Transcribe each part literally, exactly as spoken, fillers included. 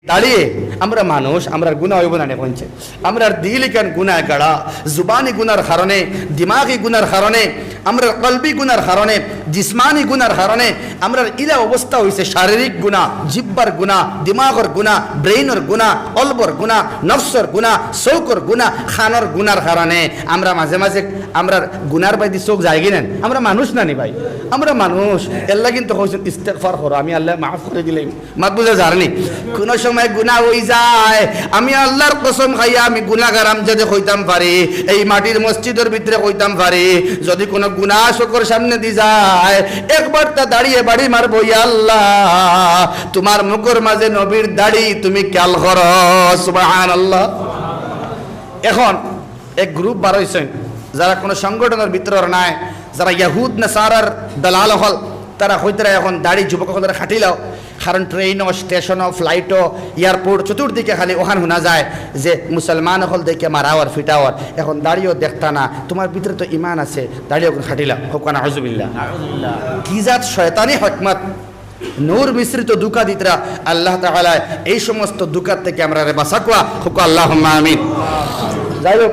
দাঁড়িয়ে আমরা মানুষ, আমরার গুনা অইবো না নি কইনছে? আমরার দিল ইখান গুনায় গাড়া, জুবানি গুনার কারণে, দিমাগি গুনার কারণে, আমরার কলবি গুনার কারণে, জিসমানি গুনার কারণে আমরার ইলা অবস্থা অইছে। শারীরিক গুনা, জিব্বার গুনা, দিমাগর গুনা, ব্রেইনর গুনা, কলবর গুনা, নফসর গুনা, চউখর গুনা, কানর গুনার কারণে আমরা মাঝে মাঝে আমরার গুনার বায়দি চউখ যায়গি না নি? আমরা মানুষ না নি ভাই? আমরা মানুষ। এরলাগি তো কইছইন, "ইস্তেগফার করো, আমি আল্লায় মাফ করি দিলাইমু।" মাত বুঝা যার নি? কুনু সময় গুনা অই যায়, আমি আল্লার কসম খাইয়া আমি গুনাগার হারামজাদা কইতাম পারি, এই মাটির মসজিদর ভিতরে কইতাম পারি, যুদি কুনু গুনা চউখর সামনেদি যায়, একবার তা দাঁড়িয়ে বাড়ি মারবো, "ইয়া আল্লাহ, তুমার মুখর মাঝে নবীর দাড়ি তুমি খেয়াল করো।" সুবহানাল্লাহ। এখন এক গ্রুপ বার অইছইন, যারা কুনু সংগঠনর ভিতরর নায়, যারা ইয়াহুদ নাসারার দালাল অকল, তারা কইতরা এখন দাড়ি যুবক অকলরে কাটিলাও, কারণ ট্রেইনো, স্টেশনো, ফ্লাইটো, এয়ারপোর্ট, চতুর্দিকে খালি অখান হুনা যায় যে মুসলমান অকল দেখে মারাওয়ার, ফিটাওয়ার। এখন দাড়িও দেখতা না, তুমার ভিতরে তো ইমান আছে, দাড়িও কাটিলাও। কউক্কা নাউজুবিল্লাহ। কি জাত শয়তানি হিকমত! নূর মিশ্রিত ধুকা দিতরা। আল্লাহ তাআলা এই সমস্ত ধুকার থাকি আমরারে বাঁচাউক্কা। কউক্কা আল্লাহুম্মা আমিন। যাই হোক,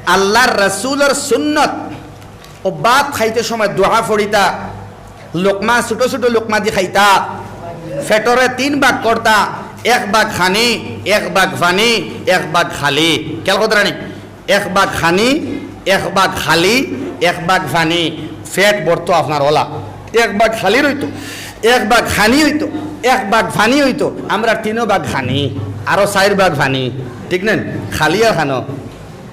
আল্লার রাসুলর সুন্নত, অউ ভাত খাইতে সময় দোয়া পড়িতা, লোকমা, ছোট ছোট লোকমাদি খাইতা, পেটরে তিন ভাগ করতা, এক ভাগ খানি, এক ভাগ পানি, এক ভাগ খালি। খেয়াল করতরা নি? এক ভাগ খানি, এক ভাগ খালি, এক ভাগ পানি। পেট ভরতো আপনার অলা। এক ভাগ খালি রইতো, এক ভাগ খানি অইতো, এক ভাগ পানি অইতো। আমরার তিনো ভাগ খানি, আরো চাইর ভাগ পানি। ঠিক না? খালি আর খানো।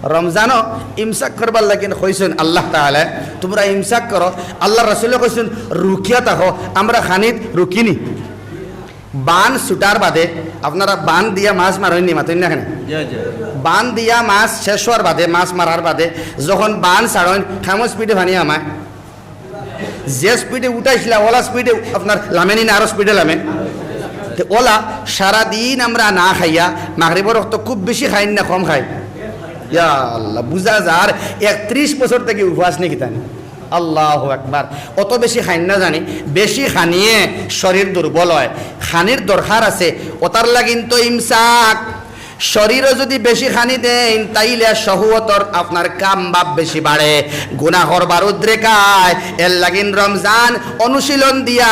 রমজানো ইমসাক করবার লাগি কইছইন আল্লাহ তাআলায়, "তুমরা ইমসাক করো।" আল্লার রাসুলে কইছইন, "রুকিয়া থাকো।" আমরা খানিত রুকি নি? বান ছুটার বাদে, আপনারা বান দিয়া মাছ মারইন নি, মাতইন না কেনে? জি, জি। বান দিয়া মাছ শেষ অওয়ার বাদে, মাছ মারার বাদে, যখন বান ছাড়ইন, কেমন স্পিডে পানি হামায়? যে স্পিডে উঠাইছিলা, অলা স্পিডে আপনার লামে নি না আরো স্পিডে লামে? তে অলা সারাদিন আমরা না খাইয়া, মাগরিবর অক্ত খুব বেশি খাইন না কম খাই? ইয়া আল্লাহ, বুঝা যার একত্রিশ বছর থাকি উপাস নি কিতা নি। আল্লাহু আকবার। অত বেশি খাইন না জানি, বেশি খানিয়ে শরীর দুর্বল অয়। খানির দরকার আছে, অতার লাগিন তো ইমসাক। শরীরও যুদি বেশি খানি দেইন, তাইলে শহওয়াতর আপনার কাম ভাব বেশি বাড়ে, গুনা করবার উদ্রেক অয়। এর লাগিন রমজান অনুশীলন দিয়া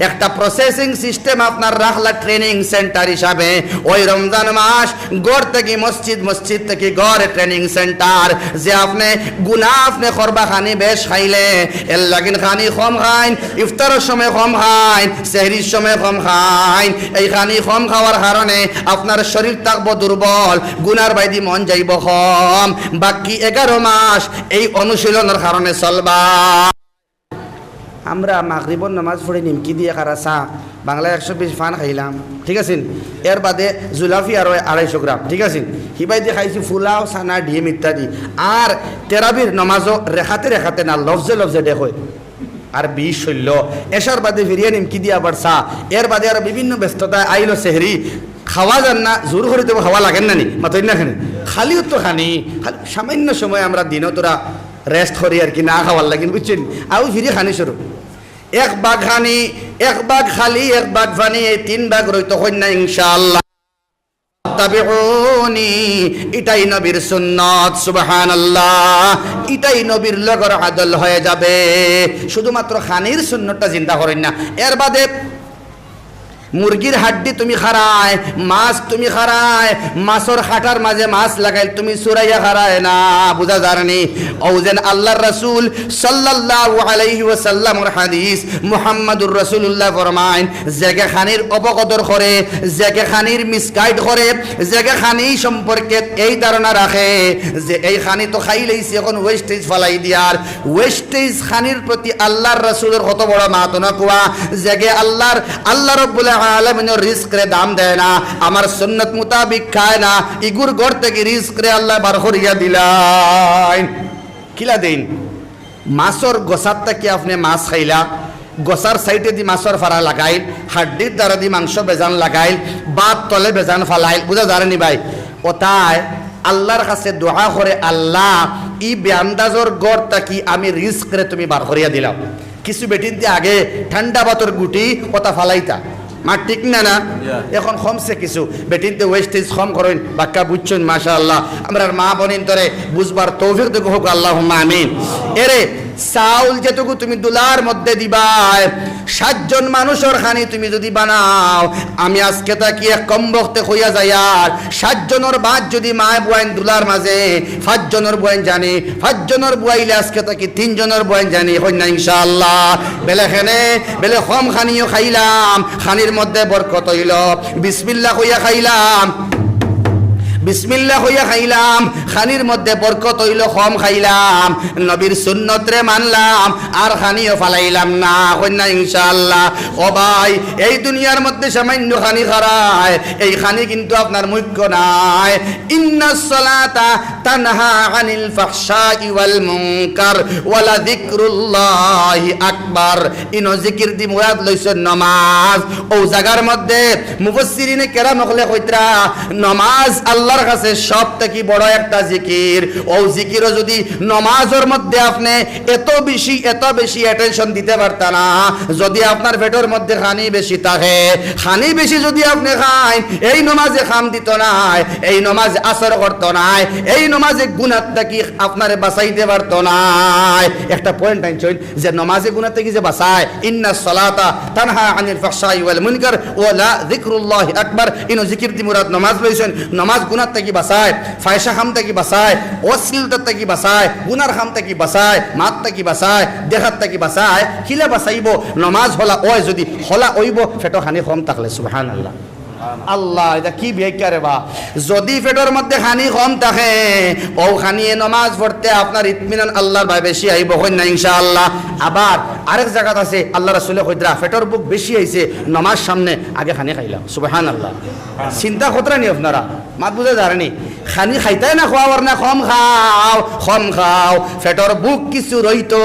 একটা প্রসেসিং সিস্টেম আপনার রাখলা ট্রেনিং সেন্টার হিসাবে। ওই রমজান মাস ঘর থাকি মসজিদ, মসজিদ থাকি ঘর ট্রেনিং সেন্টার। যে আপনে গুনা আপনে করবা খানি বেশ খাইলে, এর লাগিন খানি কম খাইন, ইফতারর সময় কম খাইন, সেহরির সময় কম খাইন। এই খানি কম খাওয়ার কারণে আপনার শরীর থাকবো দুর্বল, গুনার বায়দি মন যাইবো কম। বাকি এগারো মাস এই অনুশীলনর কারণে চলবা। আমরা মাগরিবর নামাজ পড়ি নিমকি দিয়া খারা চা, বাংলা একশো বিশ পান খাইলাম, ঠিক আছে? এর বাদে জুলাফি আরো আড়াইশো গ্রাম, ঠিক আছে? হিবায়দি খাইছি ফুলাও, চানা, ডিম ইত্যাদি। আর তেরাবির নামাজও রেখাতে রেখাতে না, লফজে লফজে ডেক অয়। আর বিশ ষোলো, এশার বাদে ফিরিয়া নিমকি দিয়া আবার চা, এর বাদে আরো বিভিন্ন ব্যস্ততায় আইলো সেহরি, খাওয়া যার না, জোর করি তো খাওয়া লাগের না নি, মাতইন না কেনে? খালিউ তো খানি, খালি সামান্য সময় আমরা দিনো থুড়া রেস্ট করি আর কি, না খাওয়ার লাগিন, বুঝছইন? আউ ফিরি খানি শুরু। এক ভাগ খানি, এক ভাগ খালি, এক ভাগ পানি, এই তিন ভাগ রইতো কইন না ইনশাআল্লাহ। তাবিউনি, ইটাই নবীর সুন্নত, সুবহানাল্লাহ। ইটাই নবীর লগর আদল হয়ে যাবে। শুধুমাত্র খানির সুন্নতটা জিন্দা করইন না। এর বাদে মুরগির হাড্ডি তুমি খারায়, মাছ তুমি খারায়, মাছর কাটার মাঝে মাছ লাগাইল তুমি চুরাইয়া খারায় না, বুঝা যার নি? অউ যেন আল্লার রাসুল সাল্লাল্লাহু আলাইহি ওয়াসাল্লামর হাদিস, মুহাম্মাদুর রাসুলুল্লাহ ফরমাইন, যেগে খানির অপকদর করে, যেগে খানির মিসগাইড করে, যেগে খানি সম্পর্কে এই ধারণা রাখে যে এই খানি তো খাইলাইছি, এখন ওয়েস্টেজ ফালাই দিয়ার, ওয়েস্টেজ খানির প্রতি আল্লার রাসুলর কত বড় মাত না কুয়া, যেগে আল্লার, আল্লা রাব্বুল আলামিনর রিজকরে দাম দেয় না, আমার সুন্নত মুতাবিক খায় না, ইগুর ঘর থাকি রিজকরে আল্লায় বার করিয়া দিলাইন। কিলা দেইন? মাছর গোসার থাকি আপনে মাছ খাইলা, গোসার সাইডেদি মাছর ফাড়া লাগাইল, হাড্ডির দ্বারাদি মাংস বেজান লাগাইল, ভাত তলে বেজান ফালাইল, বুঝা যার নি ভাই? অতায় আল্লার কাছে দোয়া করে, "আল্লা, ই বেআন্দাজর ঘর থাকি আমি রিজকরে তুমি বার করিয়া দিলাও।" কিছু বেটিন্তে আগে ঠান্ডা ভাতর গুটি অতা ফালাইতা, মাত ঠিক না না? অখন কমছে কিছু, বেটিন্তে ওয়েস্টেজ কম করইন, বাক্কা বুঝছইন, মাশাআল্লাহ। আমরার মা বইনিন্তরে বুঝবার তৌফিক দেউক্কা, আল্লাহুম্মা আমিন। এরে চাউল যেটুকু তুমি দুলার মধ্যে দিবায়, সাতজন মানুষর খানি তুমি যুদি বানাও, আমি আজকে থাকি এক কমবখতে কইয়া যাইয়ার, সাতজনর ভাত যুদি মায় বুয়াইন দুলার মাঝে, পাঁচজনর বুয়াইন জানি, পাঁচজনর বুয়াইলে আজকে থাকি তিনজনর বুয়াইন জানি, কইন না ইনশাআল্লাহ। বেলে কেনে, বেলে কম খানিও খাইলাম, খানির মধ্যে বরকত অইলো, বিসমিল্লাহ কইয়া খাইলাম, বিসমিল্লাহ কইয়া খাইলাম, খানির মধ্যে বরকত অইলো, কম খাইলাম, নবীর সুন্নতরে মানলাম, আর খানিও ফালাইলাম না, কইন না ইনশাআল্লাহ। ও ভাই, এই দুনিয়ার মধ্যে সামান্য খানি খারায়, এই খানি কিন্তু আপনার মুখ্য নায়। ইন্নাস সালাতা তানহা আনিল ফাহশাই ওয়াল মুনকার ওয়ালা যিকরুল্লাহি আকবার। ইনো জিকির দি মুরাদ লইছইন নমাজ। অউ জাগার মধ্যে মুফাসসিরিনে কেরাম অকলে কইতরা, নমাজ আল্লার কাছে সব থাকি বড় একটা জিকির। অউ জিকিরও যুদি নমাজর মধ্যে আপনে এত বেশি, এত বেশি attention দিতে পারতা না, যুদি আপনার পেটর মধ্যে খানি বেশি থাকে, খানি বেশি যুদি আপনে খাইন, এই নমাজে কাম দিতো নায়, এই নমাজে আছর করতো নায়, এই নমাজে গুনার থাকি আপনারে বাঁচাইতে পারতো নায়। একটা point আনছইন যে নমাজে গুনার থাকি যে বাঁচায়, ইন্নাস সালাতা তানহা আনিল ফাহশাই ওয়াল মুনকার ওয়ালা যিকরুল্লাহি আকবার। ইনো জিকির দি মুরাদ নমাজ লইছইন, নমাজ গুনার থাকি বাঁচায়, ফায়সা কাম থাকি বাঁচায়, অশ্লীলতার থাকি বাঁচায়, গুনার কাম থাকি বাঁচায়, মাত থাকি বাঁচায়, দেখাত থাকি বাঁচায়। কিলা বাঁচাইবো? নমাজ হলা অয় যুদি, হলা অইবো পেটো খানি কম থাকলে। সুবহানাল্লাহ। আল্লাহ, ইটা কি বেকারে বা? যুদি পেটর মধ্যে খানি কম থাকে, অউ খানিয়ে নমাজ পড়তে আপনার ইতমিনান আল্লার বায় বেশি আইবো, কইন না ইনশাআল্লাহ। আবার আরেক জাগাত আছে, আল্লার রাসুলে কইতরা, পেটর ভুক বেশি আইছে, নমাজ সামনে, আগে খানি খাইলাম। সুবহানাল্লাহ। চিন্তা করতরা নি আপনারা? মাত বুঝা যার নি? খানি খাইতায় না, খাওয়ার না, কম খাও, কম খাও। পেটর ভুক কিছু রইতো,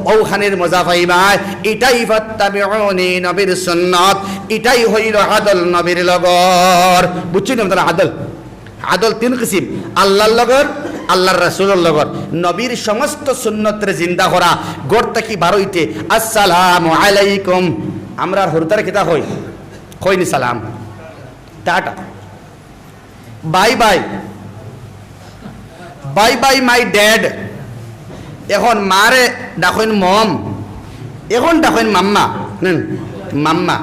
অউ খানির মজা পাইবায়। ইটাই ফাত্তাবিউনি, নবীর সুন্নত। ইটাই অইলো আদল নবীর লগর। বুঝছইন নি আপনারা? আদল, আদল তিন কিসিম: আল্লার লগর, আল্লার রাসুলর লগর। নবীর সমস্ত সুন্নতরে জিন্দা করা, ঘর থাকি বারইতে আসসালামু আলাইকুম। আমরার হুরুতারে কিতা কই? কইনি সালাম, tata. Bye bye, bye bye my dad। অখন মারে ডাকইন mom, অখন ডাকইন মাম্মা, হুম, মাম্মা।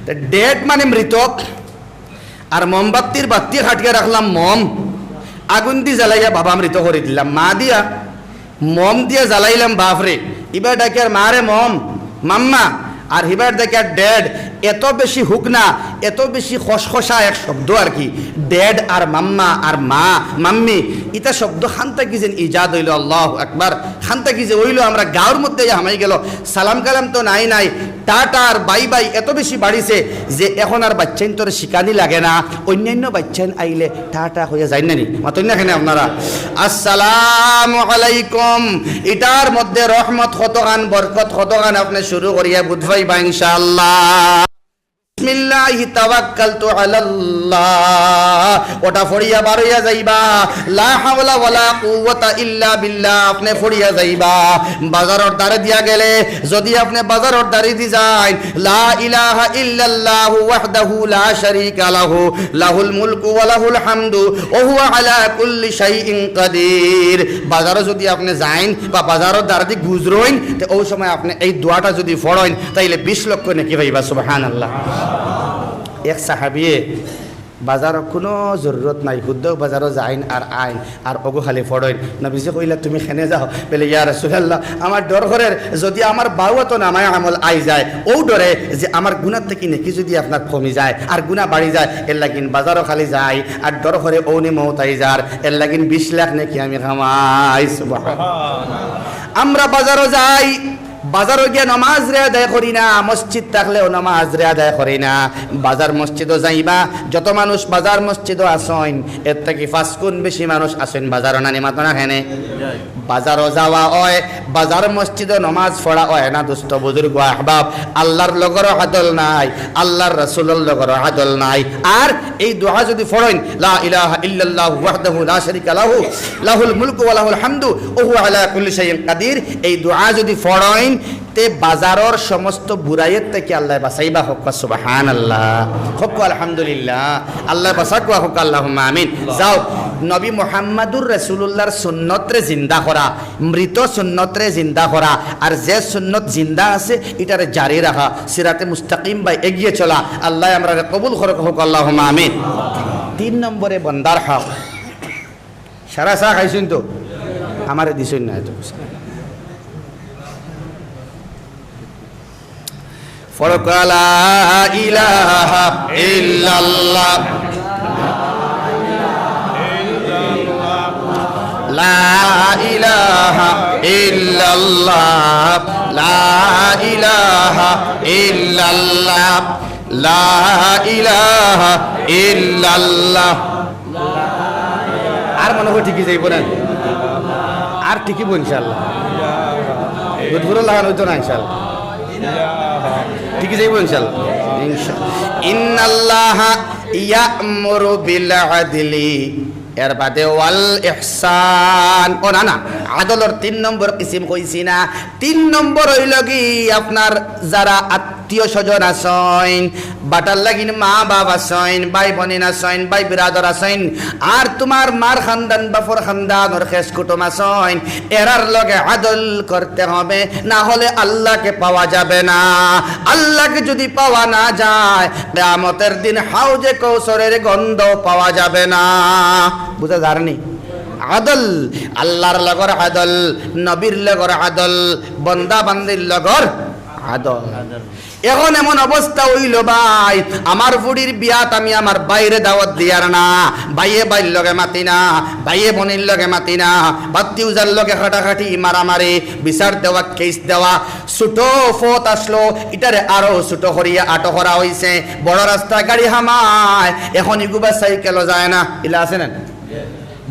তে dad মানে মৃতক, আর মোমবাতির বাতি খাটিয়া রাখলাম mom, আগুন দি জ্বালাইয়া বাবা মৃত করি দিলাম, মা দিয়া mom দিয়া জ্বালাইলাম বাফরে। ইবার ডাকিয়ার মারে mom, মাম্মা, আর হিবার ডাকিয়ার dad। এত বেশি হুকনা, এত বেশি খসখসা এক শব্দ আর কি। Dad আর মাম্মা আর মা, মাম্মি, ইতা শব্দ খান থাকি যেন ইজাদ অইলো, আল্লাহু আকবার। খান থাকি যে অইলো, আমরা গাঁওর মধ্যে হামাই গেলো, সালাম কালাম তো নাই নাই, টাটা আর bye bye এত বেশি বাড়িছে যে অখন আর বাইচ্চাইন্তরে শিখানি লাগে না। অইন্যাইন্য বাইচ্চাইন আইলে টাটা কইয়া যাইন না নি? মাতইন না কেনে আপনারা? আসসালামু আলাইকুম। ইটার মধ্যে রহমত কতখান, বরকত কতখান, আপনে শুরু করিয়া বুঝ পাইবা ইনশাআল্লাহ। বিসমিল্লাহি তাওয়াক্কালতু আলাল্লাহ। ওটা পড়িয়া বারইয়া যাইবা। লা হাওলা ওয়ালা কুওয়াতা ইল্লা বিল্লাহ। আপনে পড়িয়া যাইবা। বাজারর দ্বারে দিয়া গেলে, যুদি আপনে বাজারর দ্বারে দি যাইন, লা ইলাহা ইল্লাল্লাহু ওয়াহদাহু লা শারীকা লাহু, লাহুল মুলকু ওয়া লাহুল হামদু ওয়া হুয়া আলা কুল্লি শাইইন কাদির। বাজারো যুদি আপনে যাইন বা বাজারর দ্বারে দি গুজরইন, তে অউ সময় আপনে এই দোয়াটা যুদি পড়ইন, তাইলে বিশ লক্ষ নেকি পাইবা। সুবহানাল্লাহ। এক সাহাবিয়ে বাজারো কুনু জরুরত নাই, হুদ্দাউ বাজারো যাইন আর আইন, আর অগু খালি পড়ইন। নবীজি কইলা, "তুমি কেনে যাও?" বলে, "ইয়া রাসূলুল্লাহ, আমার ডর করের যুদি আমার বাউ আতো নামায়ে আমল আই যায়, অউ ডরে যে আমার গুনার থাকি নেকি যুদি আপনার কমি যায় আর গুনা বাড়ি যায়, এরলাগিন বাজারো খালি যাই, আর ডর করে অউ নি মউত আই যার, এরলাগিন বিশ লাখ নেকি আমি কামাই।" সুবহানাল্লাহ। আমরা বাজারো যাই, বাজারো গিয়া নমাজরে আদায় করি না, মসজিদ থাকলেও নমাজরে আদায় করি না। বাজার মসজিদো যাইবা, যত মানুষ বাজার মসজিদো আছইন, এর থাকি পাঁচ গুণ বেশি মানুষ আছইন বাজারো, নানি মাতো না কেনে? বাজারো যাওয়া অয়, বাজার মসজিদো নমাজ পড়া অয় না, দোস্ত বুজুর্গ আহবাব, আল্লার লগরও আদল নাই, আল্লার রাসুলর লগরও আদল নাই। আর এই দোয়া যুদি পড়ইন, লা ইলাহা ইল্লাল্লাহু ওয়াহদাহু লা শারীকা লাহু, লাহুল মুলকু ওয়া লাহুল হামদু ওয়া হুয়া আলা কুল্লি শাইইন কাদির, এই দোয়া যুদি পড়ইন, তে বাজারর সমস্ত বুরাইয়ের থাকি আল্লায় বাঁচাইবা। কউক্কা সুবহানাল্লাহ, কউক্কা আলহামদুলিল্লাহ। আল্লায় বাঁচাউক্কা, কউক্কা আল্লাহুম্মা আমিন। যাও, নবী মুহাম্মাদুর রাসূলুল্লাহর সুন্নতরে জিন্দা করা, মৃত সুন্নতরে জিন্দা করা, আর যে সুন্নত জিন্দা আছে ইটারে জারি রাখা, সিরাতে মুস্তাকিম বায় এগিয়ে চলা। আল্লায় আমরারে কবুল করউক, কউক্কা আল্লাহুম্মা আমিন। তিন নম্বরে বন্দার হক। সারা চা খাইছইন তো? আমারে দিছইন না এত। পড়উক্কা লা ইলাহা ইল্লাল্লাহ। লা ইলাহা ইল্লাল্লাহ। লা ইলাহা ইল্লাল্লাহ। লা ইলাহা ইল্লাল্লাহ। আর মনে হয় ঠিকই যাইব না? আর ঠিকই বল ইনশাআল্লাহ। দুধ পুরো লাগানো হইতো না ইনশাআল্লাহ। ঠিকই যাইব ইনশাআল্লাহ। ইনশা-, ইন্নাল্লাহা ইয়া'মুরু বিল আদলি, এর বাদে ওয়াল ইহসান। ও না, না, আদলর তিন নম্বর কিসিম কইছি না? তিন নম্বর অইলো কি, আপনার যারা আত্মীয় স্বজন আছইন, বাটার লাগিন মা বাপ আছইন, ভাই বইন আছইন, ভাই বিরাদর আছইন, আর তুমার মার খান্দান, বাপর খান্দানর খেস কুটুম আছইন, এরার লগে আদল করতে হবে, না হলে আল্লাহকে পাওয়া যাবে না। আল্লাহকে যদি পাওয়া না যায়, কিয়ামতের দিন হাউজে কৌসরের গন্ধ পাওয়া যাবে না। বুঝা যারনি? আদল, আল্লাহর লগর আদল, নবীর লগর আদল, বন্দা বান্দির লগর আদল। এখন এমন অবস্থা অইলো ভাই, আমার ফুড়ির বিয়াত আমি আমার ভাইরে দাওয়াত দিয়ার না, ভাইয়ে ভাইর লগে মাতি না, ভাইয়ে বইনর লগে মাতি না, বাত্তি উজার লগে কাটাকাটি, মারামারি, বিচার দেওয়া, কেস দেওয়া, ছোট পথ আছলো, ইটারে আরো ছোট করিয়া আটো করা অইছে, বড় রাস্তা গাড়ি হামায়, এখন ইগুবা সাইকেলও যায় না, ইলা আছে না?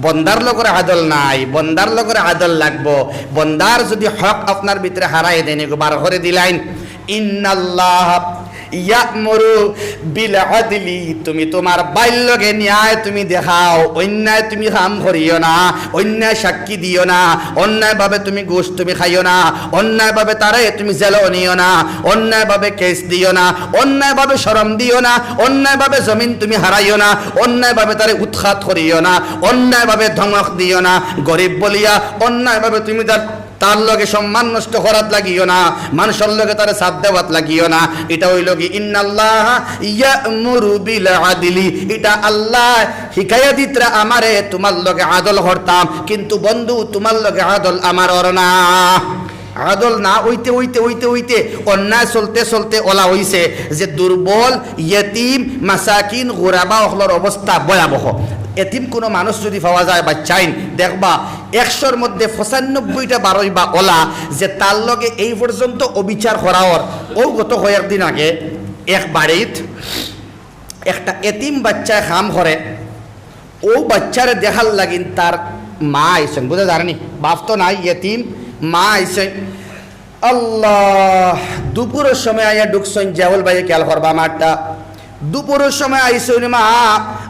বন্দার লগর আদল নাই, বন্দার লগর আদল লাগবো। বন্দার যদি হক আপনার ভিতরে হারাই দেন, এগু বার করি দিলাইন। ইন্নাল্লাহা ইয়া'মুরু বিল আদলি, তুমি তুমার ভাইর লগে ন্যায় তুমি দেখাও, অন্যায় তুমি কাম করিও না, অন্যায় সাক্ষী দিও না, অন্যায়ভাবে তুমি ঘুষ তুমি খাইও না, অন্যায়ভাবে তারে তুমি জেলো নিও না, অন্যায়ভাবে কেস দিও না, অন্যায়ভাবে শরম দিও না, অন্যায়ভাবে জমিন তুমি হারাইও না, অন্যায়ভাবে তারে উৎখাত করিও না, অন্যায়ভাবে ধমক দিও না, গরিব বলিয়া অন্যায়ভাবে তুমি তার, তার লগে সম্মান নষ্ট করাত লাগিও না, মানষর লগে তারে চাপ দেওয়াত লাগিও না। ইটা অইলো কি, ইন্নাল্লাহা ইয়া'মুরু বিল আদলি, ইটা আল্লায় হিকাইয়া দিতরা আমারে, তুমার লগে আদল করতাম, কিন্তু বন্ধু, তুমার লগে আদল আমার অর না। আদল না অইতে, অইতে, অইতে, অইতে অন্যায় চলতে, চলতে অলা অইছে যে দুর্বল, ইয়েতিম, মাসাকিন, গুরাবা অকলর অবস্থা ভয়াবহ। এতিম কুনু মানুষ যুদি পাওয়া যায়, বাচ্চাইন, দেখবা, একশোর মধ্যে পঁচানব্বইটা বারইবা অলা যে তার লগে এই পর্যন্ত অবিচার করা অর। অউ গত কয়েকদিন আগে এক বাড়িত একটা এতিম বাচ্চায় কাম করে, অউ বাচ্চারে দেখার লাগিন তার মা আইছইন, বুঝা যারনি? বাপ তো নাই, এতিম, মা আইছইন। আল্লাহ, দুপুরর সময় আইয়া ঢুকছইন, জিয়াউল ভাইয়ে খেয়াল করবা আমারটা। দুপুরর সময় আইছইন, "মা,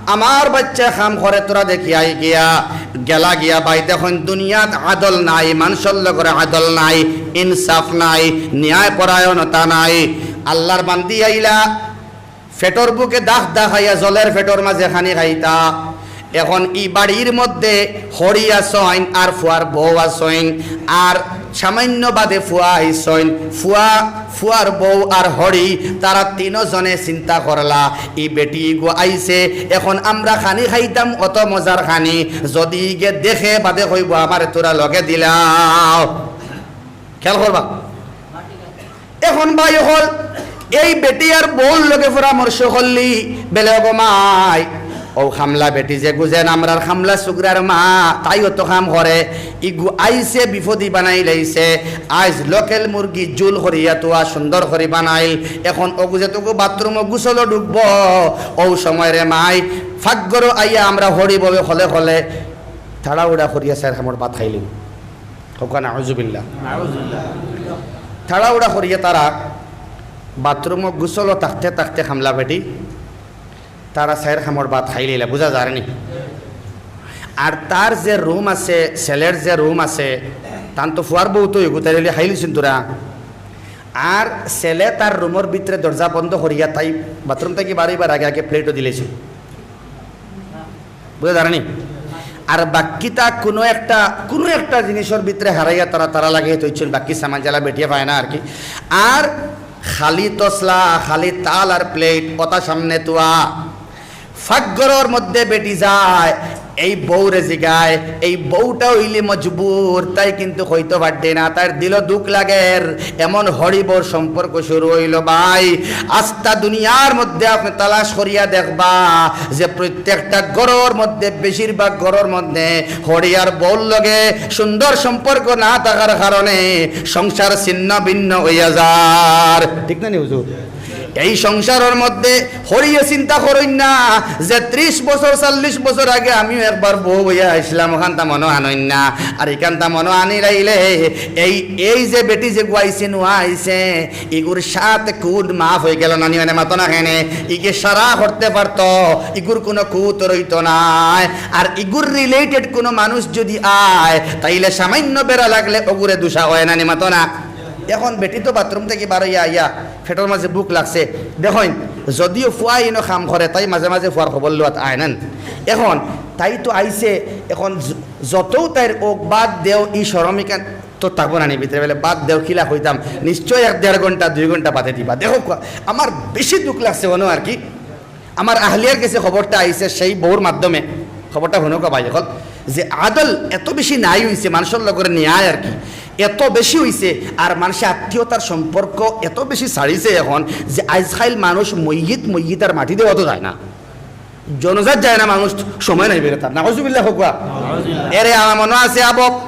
আমার বাচ্চায় কাম করে, তোরা দেখিয়া আই গিয়া।" গেলা গিয়া ভাই দেখইন দুনিয়াত আদল নাই, মানষর লগর আদল নাই, ইনসাফ নাই, ন্যায় পরায়ণতা নাই। আল্লাহর বান্দি আইলা, পেটর ভুকে দাগ দাগাইয়া জলের পেটর মাঝে খানি খাইতা। এখন ই বাড়ির মধ্যে হড়ি আছইন আর ফুয়ার বউ আছইন, আর সামান্য বাদে ফুয়া আইছইন। ফুয়া, ফুয়ার বউ আর হড়ি, তারা তিনজনে চিন্তা করলা, "ই বেটি ইগু আইছে, এখন আমরা খানি খাইতাম, অত মজার খানি, যুদি ইগে দেখে বাদে কইবো আমারে তোরা লগে দিলাও।" খেয়াল করবা। এখন ভাই অকল, এই বেটি আর বউর লগে পরামর্শ করলি, বেলে, "ওগো মাই, অউ কামলা বেটি যেগু যেন আমরার কামলা সুগরার মা, তাইও তো কাম করে, ইগু আইছে বিপদি বানাইলাইছে, আইজ লোকেল মুরগি ঝুল করিয়া তুয়া সুন্দর করি বানাইল, এখন অগু যেতগু বাথরুমো গোসলো ঢুকবো, অউ সময় রে মাই, পাকঘরো আইয়া আমরা হড়ি বউয়ে খলে খলে তাড়াহুড়া করিয়া চাইর কামড় ভাত খাইলিমু।" কউক্কা নাউজুবিল্লাহ। তাড়াহুড়া করিয়া তারা বাথরুমো গোসলো থাকতে থাকতে কামলা বেটি, তারা চাইর কামড় ভাত খাইলিলা, বুঝা যারনি? আর তার যে রুম আছে, ছেলের যে রুম আছে, তান তো ফুয়ার বউ তো এগু, তাইলে খাইলিছইন তোরা। আর ছেলে তার রুমর ভিতরে দরজা বন্ধ করিয়া তাই বাথরুম থাকি বারইবার আগে আগে প্লেটও দিলাইছে। বুঝা যার নি? আর বাকিতা কুনু একটা, কুনু একটা জিনিসর ভিতরে হারাইয়া তারা, তারা লাগাইয়া থইছইন, বাকি সামান যেলা বেটিয়ে পায় না আর কি। আর খালি তসলা, খালি থাল আর প্লেট, অতা সামনে থুয়া। পাকঘরর মধ্যে বেটি যায়, এই বউরে জিগায়, এই বউটা অইলে মজবুর, তাই কিন্তু কইতো পারদে না, তাইর দিলো দুখ লাগের। এমন হড়ি বউর সম্পর্ক শুরু অইলো ভাই। আস্তা দুনিয়ার মধ্যে আপনে তালাশ করিয়া দেখবা যে প্রত্যেকটা ঘরর মধ্যে, বেশিরভাগ ঘরর মধ্যে হড়ি আর বউর লগে সুন্দর সম্পর্ক না থাকার কারণে সংসার ছিন্ন ভিন্ন অইয়া যার। ঠিক না নি হুজুর? এই সংসারর মধ্যে হড়িয়ে চিন্তা করইন না যে ত্রিশ বছর, চল্লিশ বছর আগে আমিও একবার বউ অইয়া আইছলাম, অখানতা মনো আনইন না। আর ইখানতা মনো আনিলাইলে এই, এই যে বেটি যেগু আইছে, নুয়া আইছে, ইগুর সাত খুন মাফ অইগেলো না নি, মানে মাতো না কেনে? ইগে সারা করতে পারতো, ইগুর কুনু খুত রইতো নায়। আর ইগুর related কুনু মানুষ যুদি আয়, তাইলে সামান্য বেড়া লাগলে অগুরে দুষা অয় না নি, মাতো না? এখন বেটি তো বাথরুম থাকি বারইয়া আইয়া পেটর মাঝে ভুক লাগছে। দেখইন, যদিও ফুয়া ইনো কাম করে, তাই মাঝে মাঝে ফুয়ার খবর লওয়াত আয় না নি? এখন তাই তো আইছে, এখন য-, যতউ তাইর অউক বাদ দেও, ই শরম ইখান তো থাকবো না নি ভিতরে, বেলে বাদ দেও, কিলা কইতাম, নিশ্চয় এক দেড় ঘন্টা, দুই ঘন্টা বাদে দিবা। দেখো, আমার বেশি দুখ লাগছে অনো আর কি। আমার আহলিয়ার গেছে খবরটা আইছে সেই বউর মাধ্যমে, খবরটা হুনউক্কা ভাই অকল, যে আদল এত বেশি নাই অইছে, মানষর লগর ন্যায় আর কি, এত বেশি অইছে, আর মানষে আত্মীয়তার সম্পর্ক এত বেশি ছাড়িছে এখন যে আইজকাইল মানুষ মইয়িত মইয়িত আর মাটি দেওয়াত যায় না, জনাজাত যায় না মানুষ, সময় নাই বেরোতার। নাউজুবিল্লাহ কউক্কা। এরে আমার মনো আছে আবো,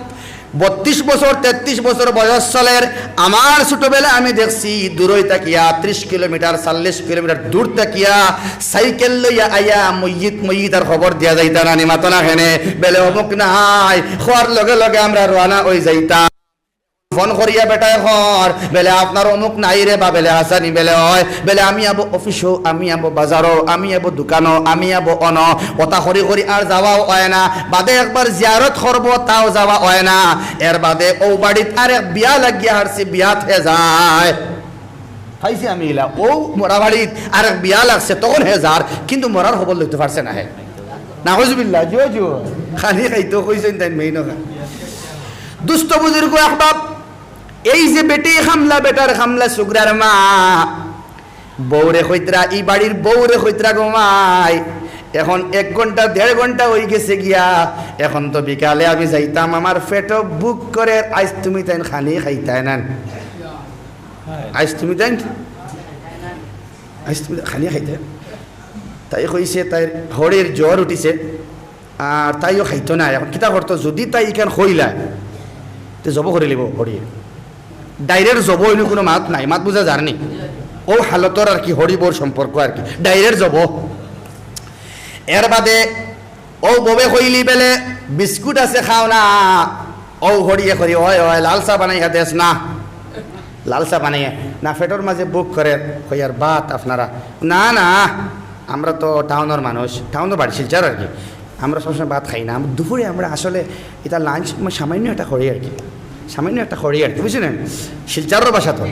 বত্রিশ বছর, তেত্রিশ বছর বয়স চলের। আমার ছোটবেলা আমি দেখছি দূরই থাকিয়া, ত্রিশ কিলোমিটার, চল্লিশ কিলোমিটার দূর থাকিয়া সাইকেল লইয়া আইয়া মইয়িত মইয়িতর খবর দিয়া যাইতা না নি, মাতো না কেনে? বেলে অমুক নাই, কওয়ার লগে লগে আমরা রওয়ানা অই যাইতা। ফোন করিয়া বেটায় কর, বেলে আপনার অমুক নাই রে বা, বেলে আছানি, বেলে অয়, বেলে আমি আবো অফিসো, আমি আবো বাজারো, আমি আবো দোকানো, আমি আবো অনো, অতা করি করি আর যাওয়াও অয় না। বাদে একবার জিয়ারত করবো, তাও যাওয়া অয় না। এর বাদে অউ বাড়িত আরেক বিয়া লাগিয়া হারছে, বিয়াত হে যায়। পাইছি আমি ইলা, অউ মরা বাড়িত আরেক বিয়া লাগছে, তখন হে যার, কিন্তু মরার খবর লইতো পারছে না হে। নাউজুবিল্লাহ, জিও জিও। খানি খাইতো কইছইন তাইন মেইন অখান। দুস্ত বুজুর্গ আহবাব, এই যে বেটি খামলা, বেটার খামলা, সুগরার মা, বউরে কইতরা, ই বাড়ির বউরে কইতরা, ঘুমাই। এখন এক ঘন্টা, দেড় ঘন্টা অই গেছে গিয়া, এখন তো বিকালে আমি যাইতাম, আমার পেটো ভুক করের, আইজ তুমি তাইন খানি খাইতায় না। আইজ তুমি তাইন, আইজ তুমি খানি খাইতায়। তাই কইছে, তাইর হড়ির জ্বর উঠিছে, আর তাইও খাইতো না। এখন কিতা করতো, যুদি তাই ইখান কইলায়, তে জবো করিলিবো হড়িয়ে। Direct জবো অইলে কুনু মাত নাই, মাত বুজা যার নি? অউ হালতর আর কি হড়ি বউর সম্পর্ক আর কি, direct জবো। এর বাদে অউ বউয়ে কইলি বেলে, "বিস্কুট আছে, খাও না।" অউ হড়িয়ে করি, "অয়, অয়, লাল চা বানাইয়া দেছ না।" লাল চা বানাইয়া, না, পেটর মাঝে ভুক করের, কইয়ার, "ভাত আপনারা?" "না, না, আমরা তো টাউনর মানুষ, টাউনর বাড়ি শিলচর আর কি, আমরা সবসময় ভাত খাই না, আমরা দুপুরে আমরা আসলে ইটা lunch, মানে সামান্য একটা করি আর কি, সামান্য একটা করি আর কি, বুঝছইন নি?" শিলচরর ভাষা তো।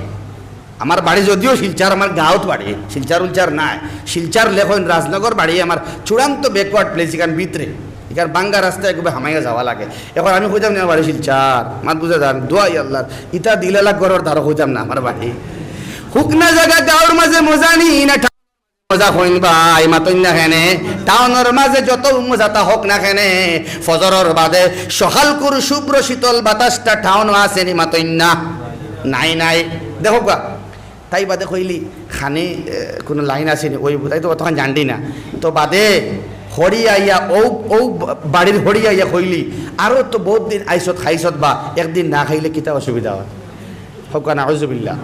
আমার বাড়ি যদিও শিলচর, আমার গাঁওত বাড়ি, শিলচর উলচর নায়। শিলচর লেখইন রাজনগর বাড়ি, আমার চূড়ান্ত backward place, ইখান ভিতরে, ইখান ভাঙ্গা রাস্তা এগুবে হামাইয়া যাওয়া লাগে। এখন আমি কইতাম নি আমার বাড়ি শিলচর, মাত বুজা যার, দোয়াই আল্লাহর, ইতা দিলালা ঘরর ধারো কইতাম না আমার বাড়ি। হুক না জাগা গাঁওর মাঝে মজা নি না মজা কইন ভাই, মাতইন না কেনে? টাউনর মাঝে যত মজা তা হোক না কেনে, ফজরর বাদে সকালকুর শুভ্র শীতল বাতাসটা টাউনো আছে নি, মাতইন না? নাই, নাই। দেখউক্কা, তাই বাদে কইলি, "খানি, এ, কুনু লাইন আছে নি?" অউ তাই তো অতখান জানডি না। তো বাদে হড়ি আইয়া, অউ, অউ বাড়ির হড়ি আইয়া কইলি, "আরো তো বউত দিন আইছত, খাইছত বা, একদিন না খাইলে কিতা অসুবিধা অয়?" কউক্কা নাউজুবিল্লাহ।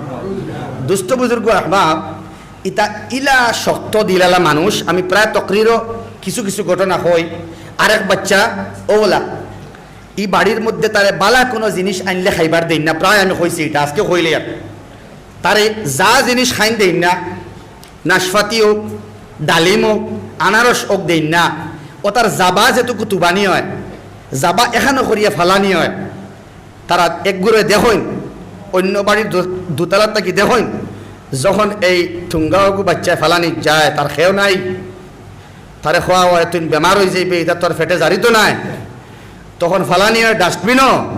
দুস্ত বুজুর্গ আহবাব, ইতা ইলা শক্ত দিলালা মানুষ। আমি প্রায় তকরিরও কিছু কিছু ঘটনা কই। আরেক বাচ্চা অউলা, ই বাড়ির মধ্যে তারে বালা কুনু জিনিস আনলে খাইবার দেইন না, প্রায় আমি কইছি ইটা, আজকে কইলে আর। তারে যা জিনিস খাইন দেইন না, নাশপাতি অউক, ডালিম অউক, আনারস অউক দেইন না। অতার জাবা যেটুকু তুবানি অয়, জাবা এখানো করিয়া ফালানি অয়, তারা একগুরে দেখইন, অইন্য বাড়ির দো-, দোতলাত থাকি দেখইন, যখন এই ঠুঙ্গা অগু বাইচ্চায় ফালানিত যায়, তার কেউ নাই, তারে কওয়া অয়, "তুই বেমার অইযাইবে, ইটা তোর পেটে জারিতো নায়।" তখন ফালানি অয় ডাস্টবিনো,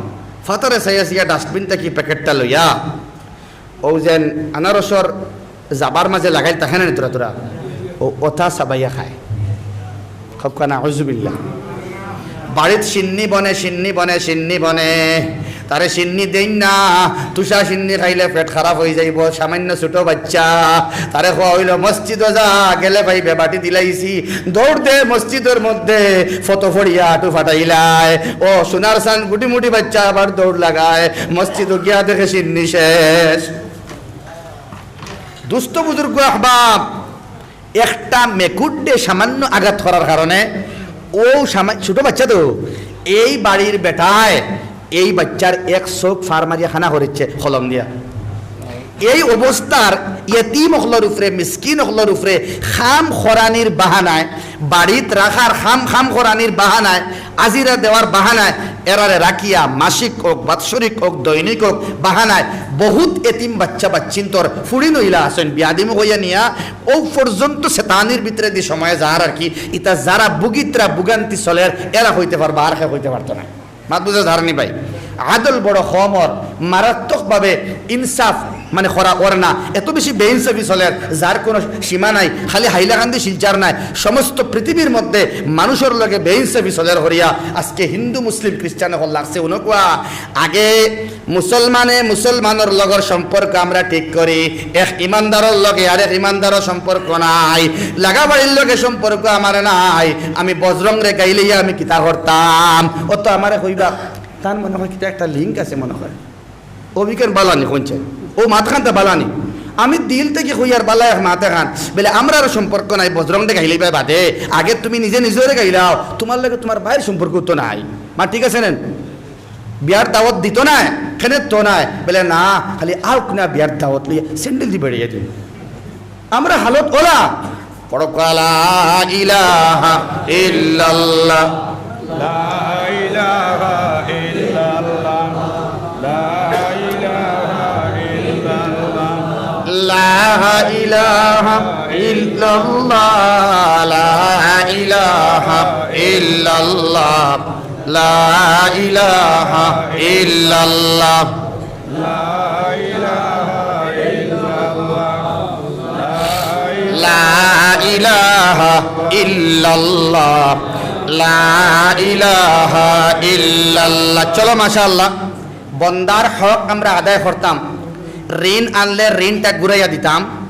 ফাতারে চাইয়া চাইয়া ডাস্টবিন থাকি প্যাকেটটা লইয়া, অউ যেন আনারসর জাবার মাঝে লাগাইল থাকে না নি থুরা থুরা, অউ অতা চাবাইয়া খায়। কউক্কা নাউজুবিল্লাহ। বাড়িত শিন্নি বনে, শিন্নি বনে, শিন্নি বনে। তারে শিন্নি দেইন না। তুষা শিন্নি খাইলে পেট খারাপ অইযাইবো। সামাইন্য ছুটো বাইচ্চা। তারে কওয়া অইলো, "মসজিদো যা, গেলে পাইবে, বাটি দিলাইছি।" দৌড় দে মসজিদর মধ্যে, ফতো ফড়িয়া আটু ফাটাইলায়। ও সোনার সান গুটি মুটি বাইচ্চা আবার দৌড় লাগায়। মসজিদো গিয়া দেখে শিন্নি শেষ। দুস্ত বুজুর্গ আহবাব, একটা মেকুড্ডে সামান্য আঘাত করার কারণে অউ সামা-, ছুটো বাইচ্চা তো, এই বাড়ির বেটায় এই বাইচ্চার এক চউখ ফাড় মারিয়া কানা করিছে কলম দিয়া। এই অবস্থার এতিম অকলর উপরে, মিসকিন অকলর উপরে কাম করানির বাহানায়, বাড়িত রাখার কাম, কাম করানির বাহানায়, আজিরা দেওয়ার বাহানায় এরারে রাখিয়া মাসিক অউক, বাৎসরিক অউক, দৈনিক অউক, বাহানায় বহুত এতিম বাইচ্চা বাইচ্চিন্তর ফুড়িন অইলা আছইন, বিয়াদিমু কইয়া নিয়া অউ পর্যন্ত শেতানির ভিতরেদি সময় যার আর কি। ইতা যারা ভুগিত্রা ভুগান্তি চলের, এরা কইতে পারবা, আর কেউ কইতে পারতো না। মাত বুঝা যারনি ভাই? আদল বড় কম অর, মারাত্মকভাবে ইনসাফ মানে করা অর না। এত বেশি বেইনসাফি চলের, যার কোনো সীমা নাই। খালি হাইলাকান্দি শিলচর নায়, সমস্ত পৃথিবীর মধ্যে মানুষর লগে বেইনসাফি চলের করিয়া আজকে হিন্দু, মুসলিম, খ্রিস্টান অকল লাগছে। উনকুয়া আগে মুসলমানে মুসলমানর লগর সম্পর্ক আমরা ঠিক করি, এক ইমানদারর লগে আরেক ইমানদারর সম্পর্ক নাই, লাগাবাড়ির লগে সম্পর্ক আমার নাই। আমি বজরংরে গাইলেই আমি কিতা করতাম? অউ তো আমারে কইবা, তার মনে হয় কিতা একটা লিঙ্ক আছে মনে হয়। অউ বিকেন বালানি কইছে, অউ মাতখানতা বালানি। আমি দিল থাকি কইয়ার বালা এক মাত এখান, বলে আমরার সম্পর্ক নাই, বজরংরে গাইলেই বা বাদে, আগে তুমি নিজে নিজরে গাইলাও, তুমার লগে তুমার ভাইর সম্পর্ক তো নাই। মাত ঠিক আছে না? বিয়ার দাওয়াত দিতো নায়, কেনে তো নায়, বলে না, খালি আউক না বিয়ার দাওয়াত লইয়া, স্যান্ডেল দি বেড়াইয়া দিন। আমরা হালত অলা। পড়ো লা ইলাহা ইল্লাল্লাহ। لا إله إلا الله. لا إله إلا الله. لا إله إلا الله. لا إله إلا الله. لا إله إلا الله. لا إله إلا الله. لا إله إلا الله. لا إله إلا الله. চলো, মাশাআল্লাহ। বন্দার হক আমরা আদায় করতাম। ঋণ আনলে ঋণটা ঘুরাইয়া দিতাম।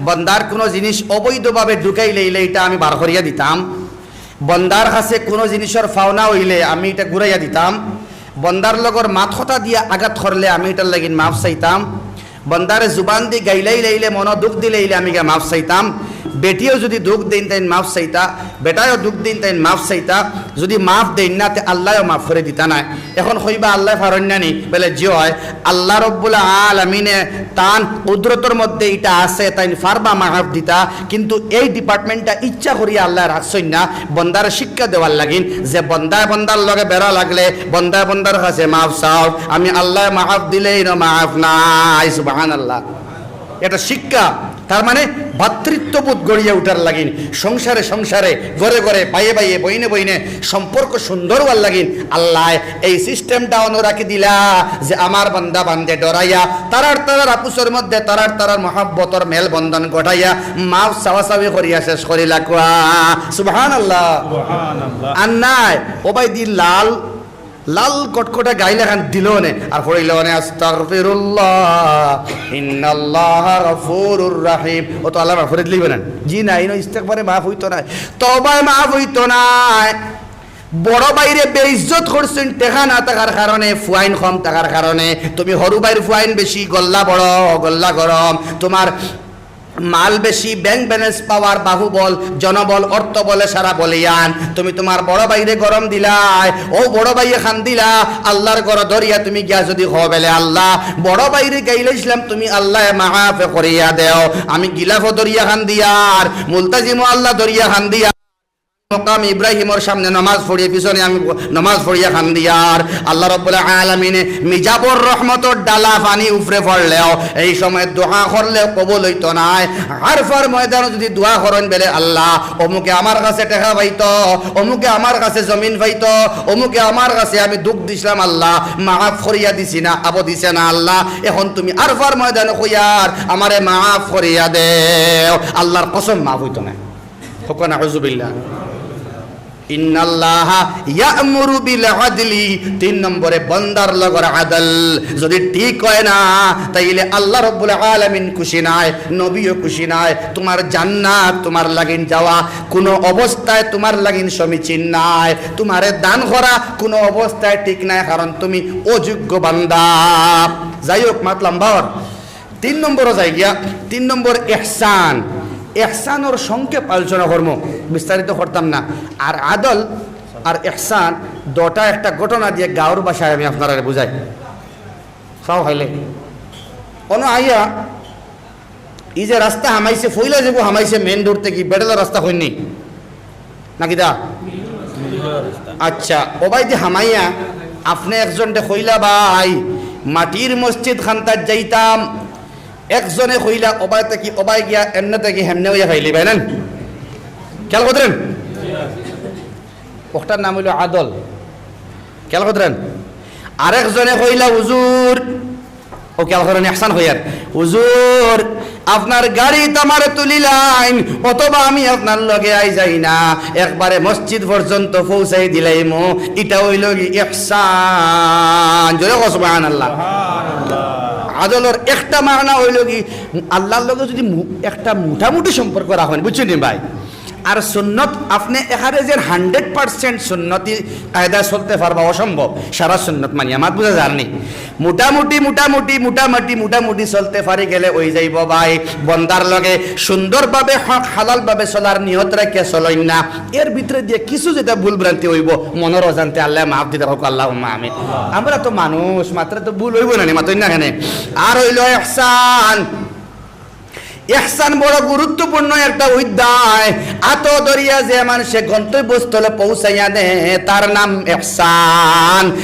বন্দার কোনো জিনিস অবৈধভাবে ঢুকাইলে ইলে ইটা আমি বার করিয়া দিতাম। বন্দার কাছে কোনো জিনিসর পাওনা অইলে আমি ইটা ঘুরাইয়া দিতাম। বন্দার লগর মাত কথা দিয়া আঘাত করলে আমি ইটার লাগিন মাফ চাইতাম। বন্দারে জুবান দি গাইলাইলে ইলে, মনো দুখ দিলে ইলে আমি গিয়া মাফ চাইতাম। বেটিও যদি দুখ দেইন তাইন মাফ চাইতা, বেটায়ও দুখ দেইন তাইন মাফ চাইতা। যদি মাফ দেইন না তে আল্লায়ও মাফ করি দিতা নায়। এখন কইবা আল্লায় পারইন না নি? বলে জি অয়, আল্লাহ রব্বুল আলামিনে তান কুদরতর মধ্যে ইটা আছে, তাইন পারবা মাফ দিতা, কিন্তু এই ডিপার্টমেন্টটা ইচ্ছা করিয়া আল্লায় রাখছইন না, বন্দারে শিক্ষা দেওয়ার লাগিন, যে বন্দায় বন্দার লগে বেড়া লাগলে বন্দায় বন্দার কাছে মাফ চাও, আমি আল্লায় মাফ দিলেই না মাফ নাই। সুবহানাল্লাহ। এটা শিক্ষা। তার মানে ভাতৃত্ববোধ গড়িয়া উঠার লাগিন, সংসারে সংসারে, ঘরে ঘরে, বাইয়ে বাইয়ে, বইনে বইনে সম্পর্ক সুন্দর অওয়ার লাগিন আল্লায় এই সিস্টেমটা অনো রাখি দিলা, যে আমার বান্দা বান্দে ডরাইয়া, তারার তারার আপুসর মধ্যে তারার তারার মহব্বতর মেলবন্ধন ঘটাইয়া, মাফ চাওয়াচাওয়ি করিয়া শেষ করিলা। কউক্কা সুবহানাল্লাহ। সুবহানাল্লাহ। আর নায়, ও ভাই দি লাল লাল কটকটা গাইল এখান দিল নে, আর পড়িল নে, "আস্তাগফিরুল্লাহ, ইন্নাল্লাহা গাফুরুর রাহিম।" ও তো আল্লায় মাফ করি দিলিবা না? জি না, ইনো ইস্তেগফারে মাফ অইতো নায়, তওবায় মাফ অইতো নায়। বড় ভাইরে বেইজ্জত করছইন টেকা না থাকার কারণে, ফুয়াইন কম থাকার কারণে। তুমি হরু ভাইর ফুয়াইন বেশি, গল্লা বড়, গল্লা গরম। তোমার মাল বেশি, ব্যাংক ব্যালেন্স, পাওয়ার, বাহুবল, জনবল, অর্থবলে সারা বলিয়ান। তুমি তোমার বড় ভাইরে গরম দিলায়, ও বড় ভাইয়ে কান্দিলা, আল্লার ঘরো ধরিয়া তুমি গিয়া যদি কও বেলে, "আল্লাহ, বড় ভাইরে গাইলাইছলাম, তুমি আল্লায় মাফ করিয়া দেও।" আমি গিলাফো ধরিয়া কান্দিয়ার, মুলতাজিমো আল্লাহ ধরিয়া কান্দিয়ার। মকাম ইব্রাহিমর সামনে নমাজ পড়িয়া, পিছনে আমি নমাজ পড়িয়া কান্দিয়ার। আল্লাহ রাব্বুল আলামিনে মিজাবর রহমতর ডালা পানি উপরে পড়লেও, এই সময় দোয়া করলেও কবুল অইতো নায়। আরফার ময়দানো যুদি দোয়া করইন বেলে, "আল্লাহ, অমুকে আমার কাছে টেকা পাইতো, অমুকে আমার কাছে জমিন পাইতো, অমুকে আমার কাছে আমি দুখ দিছলাম, আল্লাহ, মাফ করিয়া দিছি না, আবো দিছে না, আল্লাহ, এখন তুমি আরফার ময়দানো কইয়ার আমারে মাফ করিয়া দেও।" আল্লাহর কসম, মাফ অইতো নায়। কউক্কা নাউজুবিল্লাহ। ইন্নাল্লাহা ইয়া'মুরু বিল আদলি, তিন নম্বরে বন্দার লগর আদল যুদি ঠিক অয় না, তাইলে আল্লাহ রাব্বুল আলামিন খুশি নায়, নবীও খুশি নায়। তুমার জান্নাত তুমার লাগিন যাওয়া কুনু অবস্থায় তুমার লাগিন সমীচীন নায়, তুমারে দান করা কুনু অবস্থায় ঠিক নায়, কারণ তুমি অযোগ্য বান্দা। যাই হউক, মাত লম্বা অর। তিন নম্বরও যাই গিয়া, তিন নম্বর ইহসান। ইহসানর সংক্ষেপ আলোচনা করমু, বিস্তারিত করতাম না। আর আদল আর ইহসান দুটা একটা ঘটনা দিয়া গাঁওর ভাষায় আমি আপনারারে বুঝাই। খাও খাইলে অনো আইয়া, ই যে রাস্তা হামাইছে, ফইলা যেগু হামাইছে মেইন রোড থাকি, বেড়েলা রাস্তা কইন নি? না কিতা? আচ্ছা, অবায়দি হামাইয়া আপনে একজনরে কইলা, "ভাই, মাটির মসজিদ খান্তাত যাইতাম।" একজনে কইলা, "অবায় থাকি, অবায় গিয়া এমনে থাকি হেমনে অইয়া পাইলি ভাই না।" খেয়াল করইন? অটার নাম অইলো আদল। খেয়াল করইন? আরেকজনে কইলা, "হুজুর," অউ খেয়াল করইন, ইহসান কইয়ার, "হুজুর, আপনার গাড়িত আমারে তুলিলাইন, অথবা আমি আপনার লগে আই যাই না, একবারে মসজিদ পর্যন্ত পৌঁছাই দিলাইমু, ইটা অইলো গি ইহসান।" জোরে কও সুবহানাল্লাহ। আদলর একটা মানা অইলো গি, আল্লাহর লগে যুদি মু-, একটা মোটামুটি সম্পর্ক রাখইন, বুঝছইন নি ভাই? আর সুন্নত আপনে এখানে যে হান্ড্রেড পার্সেন্ট সুন্নতি কায়দায় চলতে পারবা, অসম্ভব। সারা সুন্নত মানিয়া মাত বুঝা যার নি? মোটামুটি, মোটামুটি, মোটামুটি, মোটামুটি চলতে পারি গেলে অই যাইবো ভাই। বন্দার লগে সুন্দরভাবে, হক হালালভাবে চলার নিয়ত রাখিয়া চলইন না। এর ভিতরে দিয়া কিছু যেটা ভুল ভ্রান্তি অইবো, মনর অজান্তে আল্লায় মাফ দিতা, কউক্কা আল্লাহুম্মা আমিন। আমরা তো মানুষ, মাত্র তো ভুল অইবো না নি, মাতইন না কেনে? আর অইলো ইহসান। ইহসান বড় গুরুত্বপূর্ণ একটা অধ্যায়। আতো ধরিয়া যে মানষে গন্তব্যস্থলে পৌঁছাইয়া দে, তার নাম ইহসান।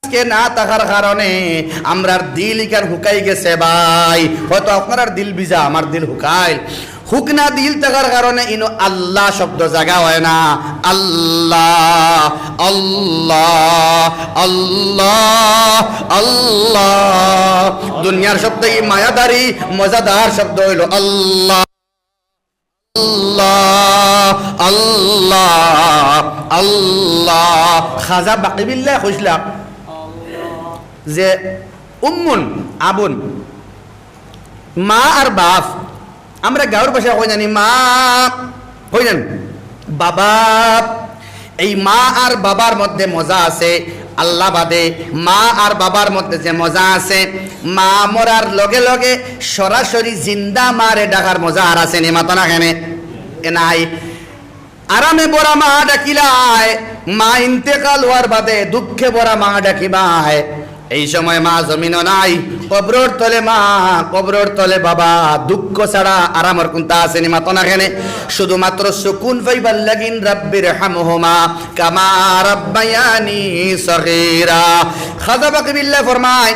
আজকে না থাকার কারণে আমরার দিল ইখান হুকাই গেছে ভাই। হয়তো আপনারার দিল ভিজা, আমার দিল হুকাইল। হুকনা দিল থাকার কারণে ইনো আল্লাহ শব্দ জাগা অয় না। আল্লাহ, আল্লাহ, আল্লাহ, আল্লাহ। দুনিয়ার সবথেকে মায়াদারি, মজাদার শব্দ অইলো আল্লাহ। আল্লাহ, আল্লাহ, আল্লাহ। খাজা বাকি বিল্লায় কইছলা যে উম্মুন, আবুন, মা আর বাপ, আমরা গাঁওর ভাষায় কই জানি মা, কই জানি বাবা। এই মা আর বাবার মধ্যে মজা আছে, আল্লাহ বাদে। মা আর বাবার মধ্যে যে মজা আছে, মা মরার লগে লগে সরাসরি জিন্দা মারে ডাকার মজা আর আছে নি? মাতো না কেনে? এ নাই। আরামে ভরা মা ডাকিলায়, মা ইন্তেকাল অওয়ার বাদে দুঃখে ভরা মা ডাকিবায়। এই সময় মা জমিনো নাই, কবরর তলে মা, কবরর তলে বাবা, দুঃখ ছাড়া আরামর কুন্তা আছে নি? মাতো না কেনে? শুধুমাত্র সুকুন পাইবার লাগিন, "রাব্বির হামহুমা কামা রাব্বায়ানি সগীরা।" খাজা বাকি বিল্লায় ফরমায়,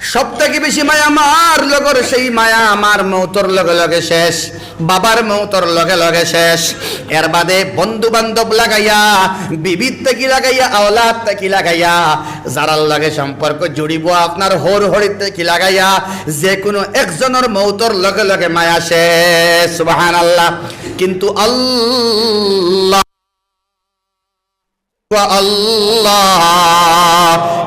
সব থাকি বেশি মায়া মার লগর, সেই মায়া মার মৌতর লগে লগে শেষ, বাবার মৌতর লগে লগে শেষ। এর বাদে বন্ধু বান্ধব লাগাইয়া, বিবির থাকি লাগাইয়া, আওলাদ থাকি লাগাইয়া, যারার লগে সম্পর্ক জুড়িবো আপনার হউর হড়ির থাকি লাগাইয়া, যে কুনু একজনর মৌতর লগে লগে মায়া শেষ। সুবহানাল্লাহ। কিন্তু আল্লাহ আল্লাহ,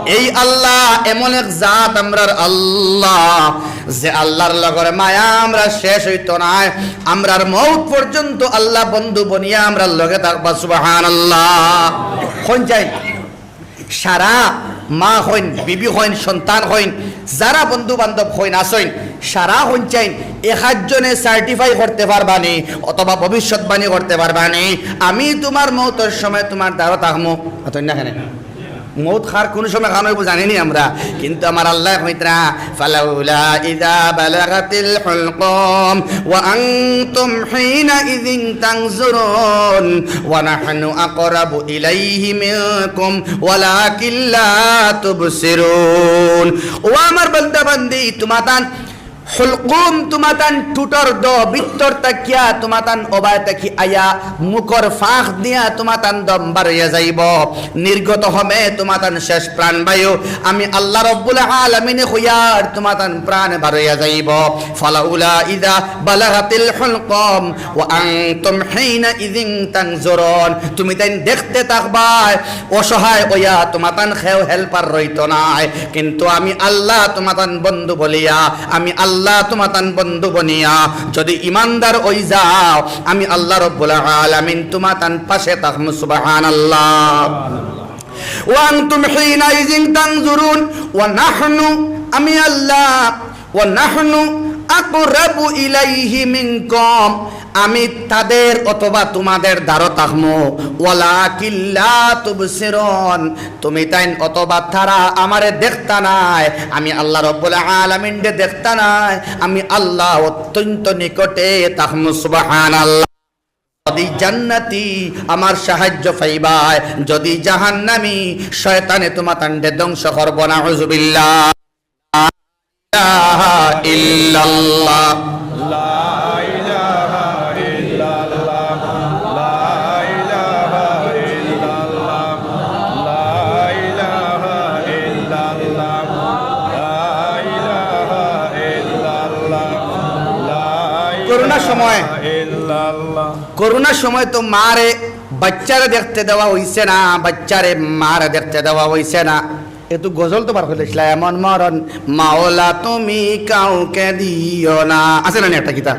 এই আল্লাহ এমন এক জাত, আমরার আল্লাহ, যে আল্লাহর লগর মায়া আমরার শেষ অইতো নায়। আমরার মউত পর্যন্ত আল্লাহ বন্ধু বনিয়া আমরার লগে থাকবা। সুবহানাল্লাহ। কইন চাইন, সারা মা কইন, বিবি কইন, সন্তান কইন, যারা বন্ধু বান্ধব কইন আছইন, সারা কইন চাইন, এক আধজনে certify করতে পারবানি অথবা ভবিষ্যৎবাণী করতে পারবানি, "আমি তুমার মউতর সময় তুমার দ্বারো থাকমু"? মাতইন না কেনে? মউত কার কুন সময় কান অইবো জানি নি আমরা, কিন্তু আমার আল্লায় কইতরা, "ফালাউলা ইযা বালাগাতিল হুলকুম ওয়া আনতুম হিনাইযিন তানজুরুন ওয়া নাহনু আকরাবু ইলাইহি মিনকুম ওয়ালাকিন লা তুবসিরুন।" ও আমার বান্দা বান্দি, তুমাতান হুলকুম, তুমাতান ঠুটর দ ভিতর থাকিয়া, তুমাতান অবায় থাকি আইয়া, মুখর ফাঁক দিয়া তুমাতান দম বারইয়া যাইবো, নির্গত হবে তুমাতান শেষ প্রাণ বায়ু। আমি আল্লাহ রব্বুল আলামিনে কইয়ার তুমাতান প্রাণ বারইয়া যাইবো। ফালাউলা ইযা বালাগাতিল হুলকুম ওয়া আনতুম হিনাইযিন তানজুরুন। তুমিতাইন দেখতে থাকবায়, অসহায় অইয়া তুমাতান কেউ helper রইতো নায়, কিন্তু আমি আল্লাহ তুমাতান বন্ধু বলিয়া, আমি আল্লাহ তুমাতান বন্ধু বনিয়া যদি ইমানদার অই যাও, আমি আল্লাহ রব্বুল আলামিন তুমাতান পাশে থাকমু। সুবহানাল্লাহ। ওয়া আনতুম হিনাইযিন তানজুরুন, ওয়া নাহনু, আমি আল্লাহ, ওয়া নাহনু আকরাবু ইলাইহি মিনকুম, আমি তাদের অথবা তুমাদের দ্বারো থাকমু, ওয়ালাকিন লা তুবসিরুন, তুমিতাইন অথবা তারা আমারে দেখতা নায়, আমি আল্লাহ রব্বুল আলামিনরে দেখতা নায়, আমি আল্লাহ অত্যন্ত নিকটে থাকমু। সুবহানাল্লাহ। যদি জান্নাতি আমার সাহায্য পাইবায়, যদি জাহান্নামী শয়তানে তুমাতানরে ধ্বংস করবো। নাউজুবিল্লাহ। ইলাহা ইল্লাল্লাহ। لا إله إلا الله، لا إله إلا الله، لا إله إلا الله، لا إله إلا الله، لا إله করোনার সময়, إلا الله। করোনার সময় তো মারে, বাচ্চারে দেখতে দেওয়া অইছে না, বাচ্চারে মারে দেখতে দেওয়া অইছে না। এ তো গজল তো বার করিলাইছলা, এমন মরণ মাওলা তুমি কাউকে দিও না, আছে না নি একটা কিতা?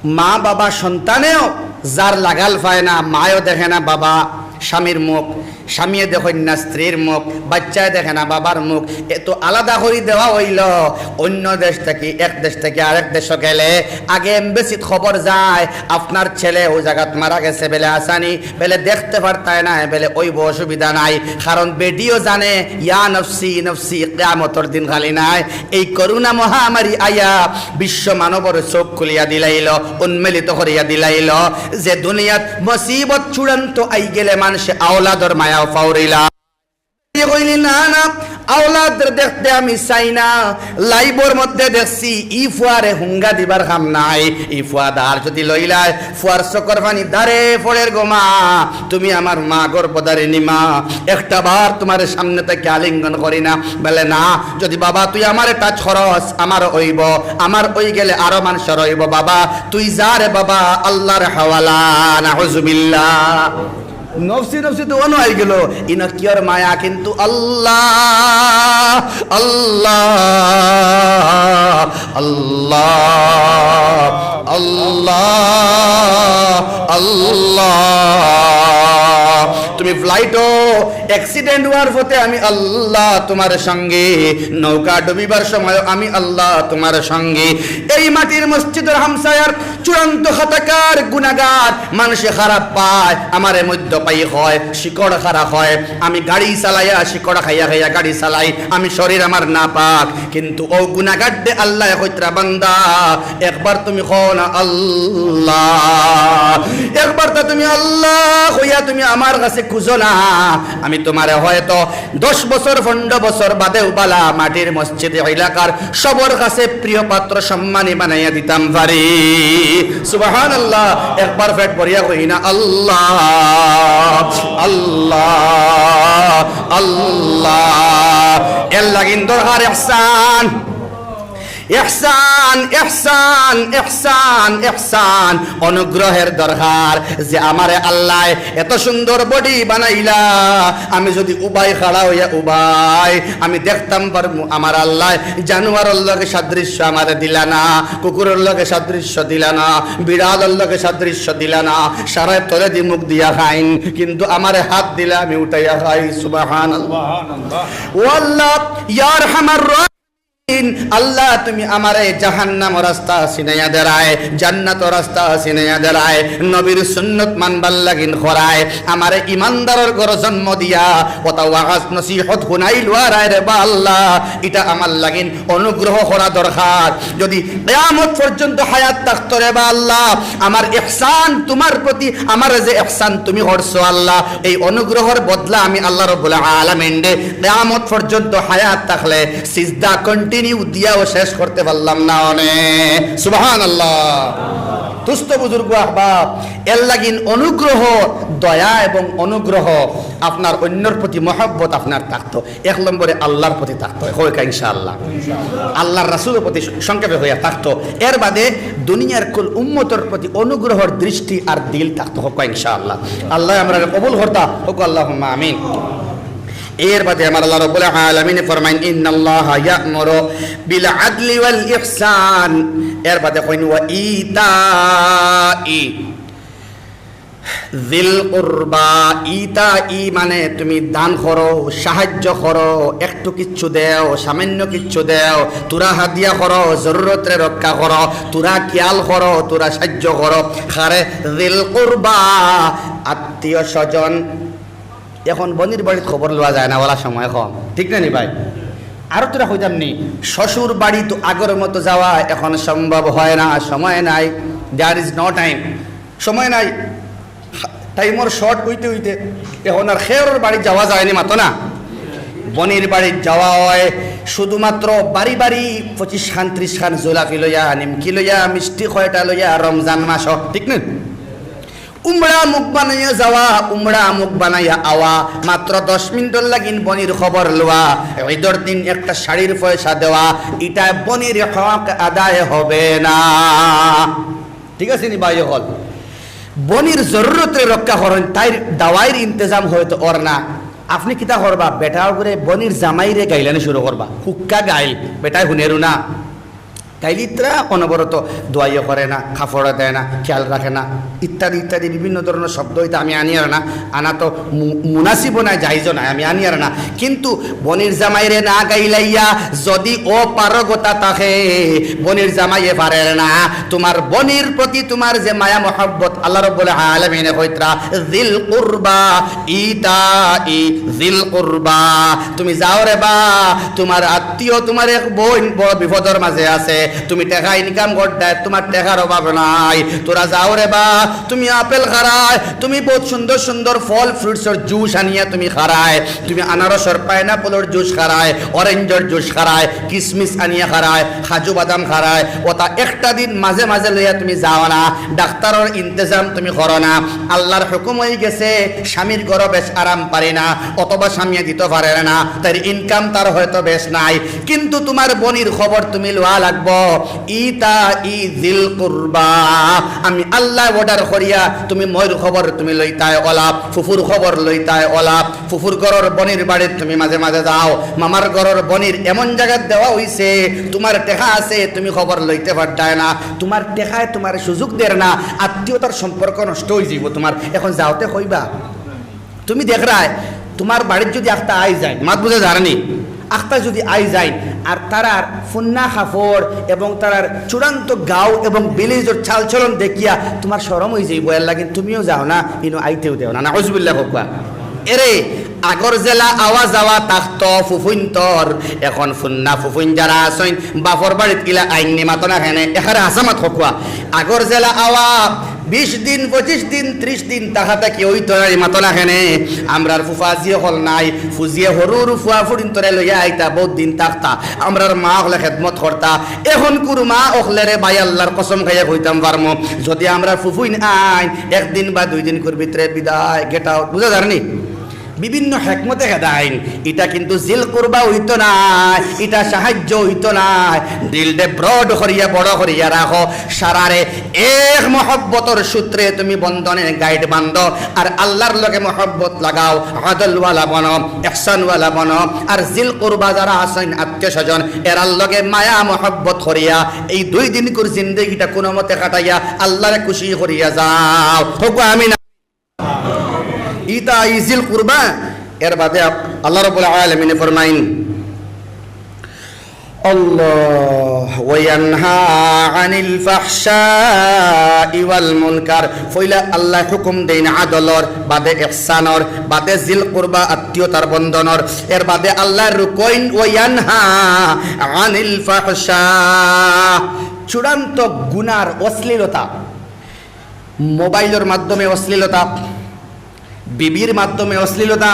মা বাবা সন্তানেও যার লাগাল পায় না, মায়ও দেখে না বাবা স্বামীর মুখ, স্বামীয়ে দেখইন না স্ত্রীর মুখ, বাচ্চায় দেখে না বাবার মুখ, এ তো আলাদা করি দেওয়া অইলো। অন্য দেশ থাকি এক দেশ থাকি আরেক দেশো গেলে আগে embassy-ত খবর যায়, আপনার ছেলে অউ জাগাত মারা গেছে, বেলে আছানি, বেলে দেখতে পারতায় নায়, বেলে অইবো, অসুবিধা নাই, কারণ বেটিও জানে, ইয়া নফসি নফসি, কিয়ামতর দিন খালি নায়। এই করোনা মহামারী আইয়া বিশ্ব মানবর চোখ খুলিয়া দিলাইলো, উন্মেলিত করিয়া দিলাইলো, যে দুনিয়াত মুসিবত চূড়ান্ত আইগেলে মানষে আওলাদর মায়াও ফাউরিলা। কইলি, "না, না, আওলাদ দেখতে আমি চাই না।" Live-র মধ্যে দেখছি, ই ফুয়ারে হুঙ্গা দিবার কাম নাই। ই ফুয়া দার যদি লইলায়, ফুয়ার চকুর পানি দারে পড়ের গো মা। তুমি আমার মা, গর্ভধারিণী মা, একটা বার তুমার সামনে থাকি আলিঙ্গন করি না। বেলে, "না, যদি বাবা তুই আমারে touch করস, আমার অইবো, আমার অইগেলে আরো মানষর অইবো। বাবা তুই যা রে বাবা, আল্লাহর হাওয়ালা।" নাউজুবিল্লাহ। নফসি নফসি তো অনো আইগেলো, ইনো কিওর মায়া, কিন্তু আল্লাহ, আল্লাহ, আল্লাহ, আল্লাহ, আল্লাহ। তুমি flight-ও accident অওয়ার পথে আমি আল্লাহ তুমার সঙ্গে, নৌকা ডুবিবার সময়ও আমি আল্লাহ তুমার সঙ্গে। এই মাটির মসজিদর হামসায়ার চূড়ান্ত খাতাকার গুনাগার মানষে খারাপ পায়, আমারে মদ্যপায়ী কয়, শিকড় খারা কয়, আমি গাড়ি চালাইয়া শিকড় খাইয়া খাইয়া গাড়ি চালাই, আমি শরীর আমার নাপাক, কিন্তু অউ গুনাগাররে আল্লায় কইতরা, "বান্দা, একবার তুমি কও না আল্লাহ, একবার তো তুমি আল্লাহ কইয়া তুমি আমার কাছে খুঁজো না, আমি তুমারে হয়তো দশ বছর, পনরো বছর বাদেও বালা মাটির মসজিদ এলাকার সবর কাছে প্রিয় পাত্র সম্মানী বানাইয়া দিতাম পারি।" সুবহানাল্লাহ। একবার পেট ভরিয়া কই না, "আল্লাহ, আল্লাহ, আল্লাহ।" এর লাগিন দরকার ইহসান। ইহসান, ইহসান, ইহসান, ইহসান, অনুগ্রহের দরকার। যে আমারে আল্লায় এত সুন্দর body বানাইলা, আমি যদি উবাই খাড়া অইয়া উবাই, আমি দেখতাম পারমু আমার আল্লায় জানোয়ারর লগে সাদৃশ্য আমারে দিলা না, কুকুরর লগে সাদৃশ্য দিলা না, বিড়ালর লগে সাদৃশ্য দিলা না, সারায় তলেদি মুখ দিয়া খাইন, কিন্তু আমারে হাত দিলা আমি উঠাইয়া খাই। সুবহানাল্লাহ। সুবহানাল্লাহ। ও আল্লাহ, ইয়া আরহামার আল্লাহ, তুমি আমারে জাহান্নামর রাস্তা চিনাইয়া দেরায়, জান্নাতর রাস্তা চিনাইয়া দেরায়, নবীর সুন্নত মানবার লাগিন খরায়, আমারে ইমানদারর ঘরো জন্ম দিয়া অতা ওয়াজ নসিহত হুনাইলওয়ারায় রে বা আল্লাহ, ইটা আমার লাগিন অনুগ্রহ করা দরকার। যদি কিয়ামত পর্যন্ত হায়াত থাকতো রে বা আল্লাহ, আমার ইহসান তুমার প্রতি, আমার যে ইহসান তুমি করছো আল্লাহ, এই অনুগ্রহর বদলা আমি আল্লাহ রাব্বুল আলামিনরে কিয়ামত পর্যন্ত হায়াত থাকলে সিজদা continue দিয়াও শেষ করতে পারলাম না অনে। সুবহানাল্লাহ। দুস্ত বুজুর্গ আহবাব, এর লাগিন অনুগ্রহ, দয়া এবং অনুগ্রহ আপনার অন্যর প্রতি মহব্বত আপনার থাকতো। এক নম্বরে আল্লাহর প্রতি থাকতো, কইকা ইনশাআল্লাহ। আল্লাহর রাসূলের প্রতি সংক্ষেপে কইয়া থাকতো। এর বাদে দুনিয়ার কুল উম্মতর প্রতি অনুগ্রহর দৃষ্টি আর দিল থাকতো, কইকা ইনশাআল্লাহ। আল্লাহ আমরারে কবুল করতা, কইকা আল্লাহুম্মা আমিন। এর বাদে আমার আল্লাহ রাব্বুল আলামিন ফরমাইন, "ইন্নাল্লাহা ইয়া'মুরু বিল আদলি ওয়াল ইহসান।" এর বাদে কইন, "ওয়া ইতাই যিল কুরবা।" ইতাই মানে তুমি দান করো, সাহায্য করো, একটু কিচ্ছু দেও, সামান্য কিচ্ছু দেও, থুড়া হাদিয়া করো, জরুরতরে রক্ষা করো, থুড়া খেয়াল করো, থুড়া সাহায্য করো। কারে? যিল কুরবা, আত্মীয় স্বজন। এখন বনির বাড়িত খবর লওয়া যায় না, অলা সময় কম, ঠিক না নি ভাই? আরো থুড়া কইতাম নি, শ্বশুর বাড়িত আগর মতো যাওয়া এখন সম্ভব হয় না, সময় নাই, there is no time, সময় নাই। টাইমর শর্ট অইতে অইতে এখন আর খেরর বাড়িত যাওয়া যায় নি, মাতো না? বনির বাড়িত যাওয়া হয় শুধুমাত্র বাড়ি বাড়ি পঁচিশ খান, ত্রিশ খান জুলাফি লইয়া, নিমকি লইয়া, মিষ্টি কয়টা লইয়া, রমজান মাস, ঠিক না? উমরা মুখ বানাইয়া যাওয়া, উমরা মুখ বানাইয়া আওয়া, মাত্র দশ মিনিটর লাগিন বনির খবর লওয়া, ঈদর দিন একটা শাড়ির পয়সা দেওয়া, ইটা বনির হক আদায় হবে না। ঠিক আছে নি ভাই অকল? বনির জরুরতরে রক্ষা করইন, তাইর দাওয়াইর ইন্তেজাম হয়তো অর না। আপনে কিতা করবা? বেটা অগুরে, বনির জামাইরে গাইলানি শুরু করবা, হুক্কা গাইল, বেটায় হুনেরু না। গাইল ইতরা অনবরত দোয়াইও করে না, কাপড়ও দেয় না, খেয়াল রাখে না, ইত্যাদি ইত্যাদি বিভিন্ন ধরনর শব্দ অইতা আমি আনিয়ার না, আনা তো মু-, মুনাসিবও নায়, জায়েজও নায়, আমি আনিয়ার না। কিন্তু বনির জামাইরে না গাইলাইয়া যদি অপারগতা থাকে, বনির জামাইয়ে পারের না, তুমার বনির প্রতি তুমার যে মায়া মহব্বত, আল্লাহ রাব্বুল আলামিনে কইতরা, "যিল কুরবা, ইতাই যিল কুরবা।" তুমি যাও রে বা, তুমার আত্মীয়, তুমার এক বইন বড় বিপদর মাঝে আছে, তুমি টেকা ইনকাম করতায়, তুমার টেকার অভাব নাই, থুড়া যাও রে বা, তুমি আপেল খারায়, তুমি বউত সুন্দর সুন্দর ফল, ফ্রুটসর জুস আনিয়া তুমি খারায়, তুমি আনারসর, পাইনাপলর জুস খারায়, অরেঞ্জর জুস খারায়, কিসমিস আনিয়া খারায়, কাজু বাদাম খারায়, অতা একটা দিন মাঝে মাঝে লইয়া তুমি যাও না, ডাক্তারর ইন্তেজাম তুমি করো না। আল্লাহর হুকুম অইগেছে, স্বামীর ঘরো বেশ আরাম পারি না, অথবা স্বামীয়ে দিতো পারের না, তাইর ইনকাম তার হয়তো বেশ নাই, কিন্তু তুমার বনির খবর তুমি লওয়া লাগবো। ইতাই যিল কুরবা, আমি আল্লায় অর্ডার করিয়া তুমি মইর খবর তুমি লইতায় অলা, ফুফুর খবর লইতায় অলা, ফুফুর ঘরর বনির বাড়িত তুমি মাঝে মাঝে যাও, মামার ঘরর বনির এমন জাগাত দেওয়া অইছে, তুমার টেকা আছে, তুমি খবর লইতে পারতায় না, তুমার টেকায় তুমার সুযোগ দের না, আত্মীয়তার সম্পর্ক নষ্ট অইযিবো তুমার। এখন যাওতে কইবা, তুমি দেখরায়, তুমার বাড়িত যদি আখতা আই যায়, মাত বুঝা যার নি? আখতা যদি আই যায়, আর তারার ফুন্না কাপড় এবং তারার চূড়ান্ত গাউ এবং ভিলেজর চালচলন দেখিয়া তুমার শরম অইযাইবো, এরলাগি তুমিও যাও না, ইনো আইতেও দেও না। নাউজুবিল্লাহ কউক্কা। এরে, আগর যেলা আওয়া যাওয়া থাকতো ফুফুইন্তর, এখন ফুন্না ফুফুইন যারা আছইন, বাপর বাড়িত ইলা আইন নি, মাতো না কেনে, এখানে হাছা মাত কউক্কা। আগর যেলা আওয়া বিশ দিন, পঁচিশ দিন, ত্রিশ দিন থাকাথাকি অইতো নায়, মাতো না কেনে। আমরার ফুফাজি অকল নাই, ফুজিয়ে হুরু হুরু ফুয়া ফুড়িন্তরে লইয়া আইতা, বউত দিন থাকতা, আমরার মা অকলে খেদমত করতা। এখনকুর মা অকলেরে ভাই আল্লার কসম খাইয়া কইতাম পারমু, যদি আমরার ফুফুইন আইন, একদিন বা দুইদিনকুর ভিতরে বিদায়, get out, বুঝা যার নি? বিভিন্ন হেকমতে হেদাইন, ইটা কিন্তু জিল কুরবা অইতো নায়, ইটা সাহায্য অইতো নায়। দিলরে broad করিয়া, বড় করিয়া রাখো, সারারে এক মহব্বতর সূত্রে তুমি বন্ধনে গাইট বান্ধো, আর আল্লার লগে মহব্বত লাগাও, আদলওয়ালা বনো, ইহসানওয়ালা বনো। আর জিল কুরবা যারা আছইন, আত্মীয় স্বজন, এরার লগে মায়া মহব্বত করিয়া এই দুই দিনকুর জিন্দেগিটা কুনুমতে কাটাইয়া আল্লারে খুশি করিয়া যাও। কউক্কা আমিন। ইতাই জিল কুরবা। এর বাদে আপ-, আল্লাহ রাব্বুল আলামিনে ফরমাইন, আল্লাহ, ওয়ানহা আনিল ফাহশাই ওয়াল মুনকার। পয়লা আল্লায় হুকুম দেইন আদলর, বাদে ইহসানর, বাদে জিল কুরবা আত্মীয়তার বন্ধনর, এর বাদে আল্লায় রুকইন ওয়ানহা আনিল ফাহশা, চূড়ান্ত গুনার অশ্লীলতা, মোবাইলর মাধ্যমে অশ্লীলতা, বিবির মাধ্যমে অশ্লীলতা,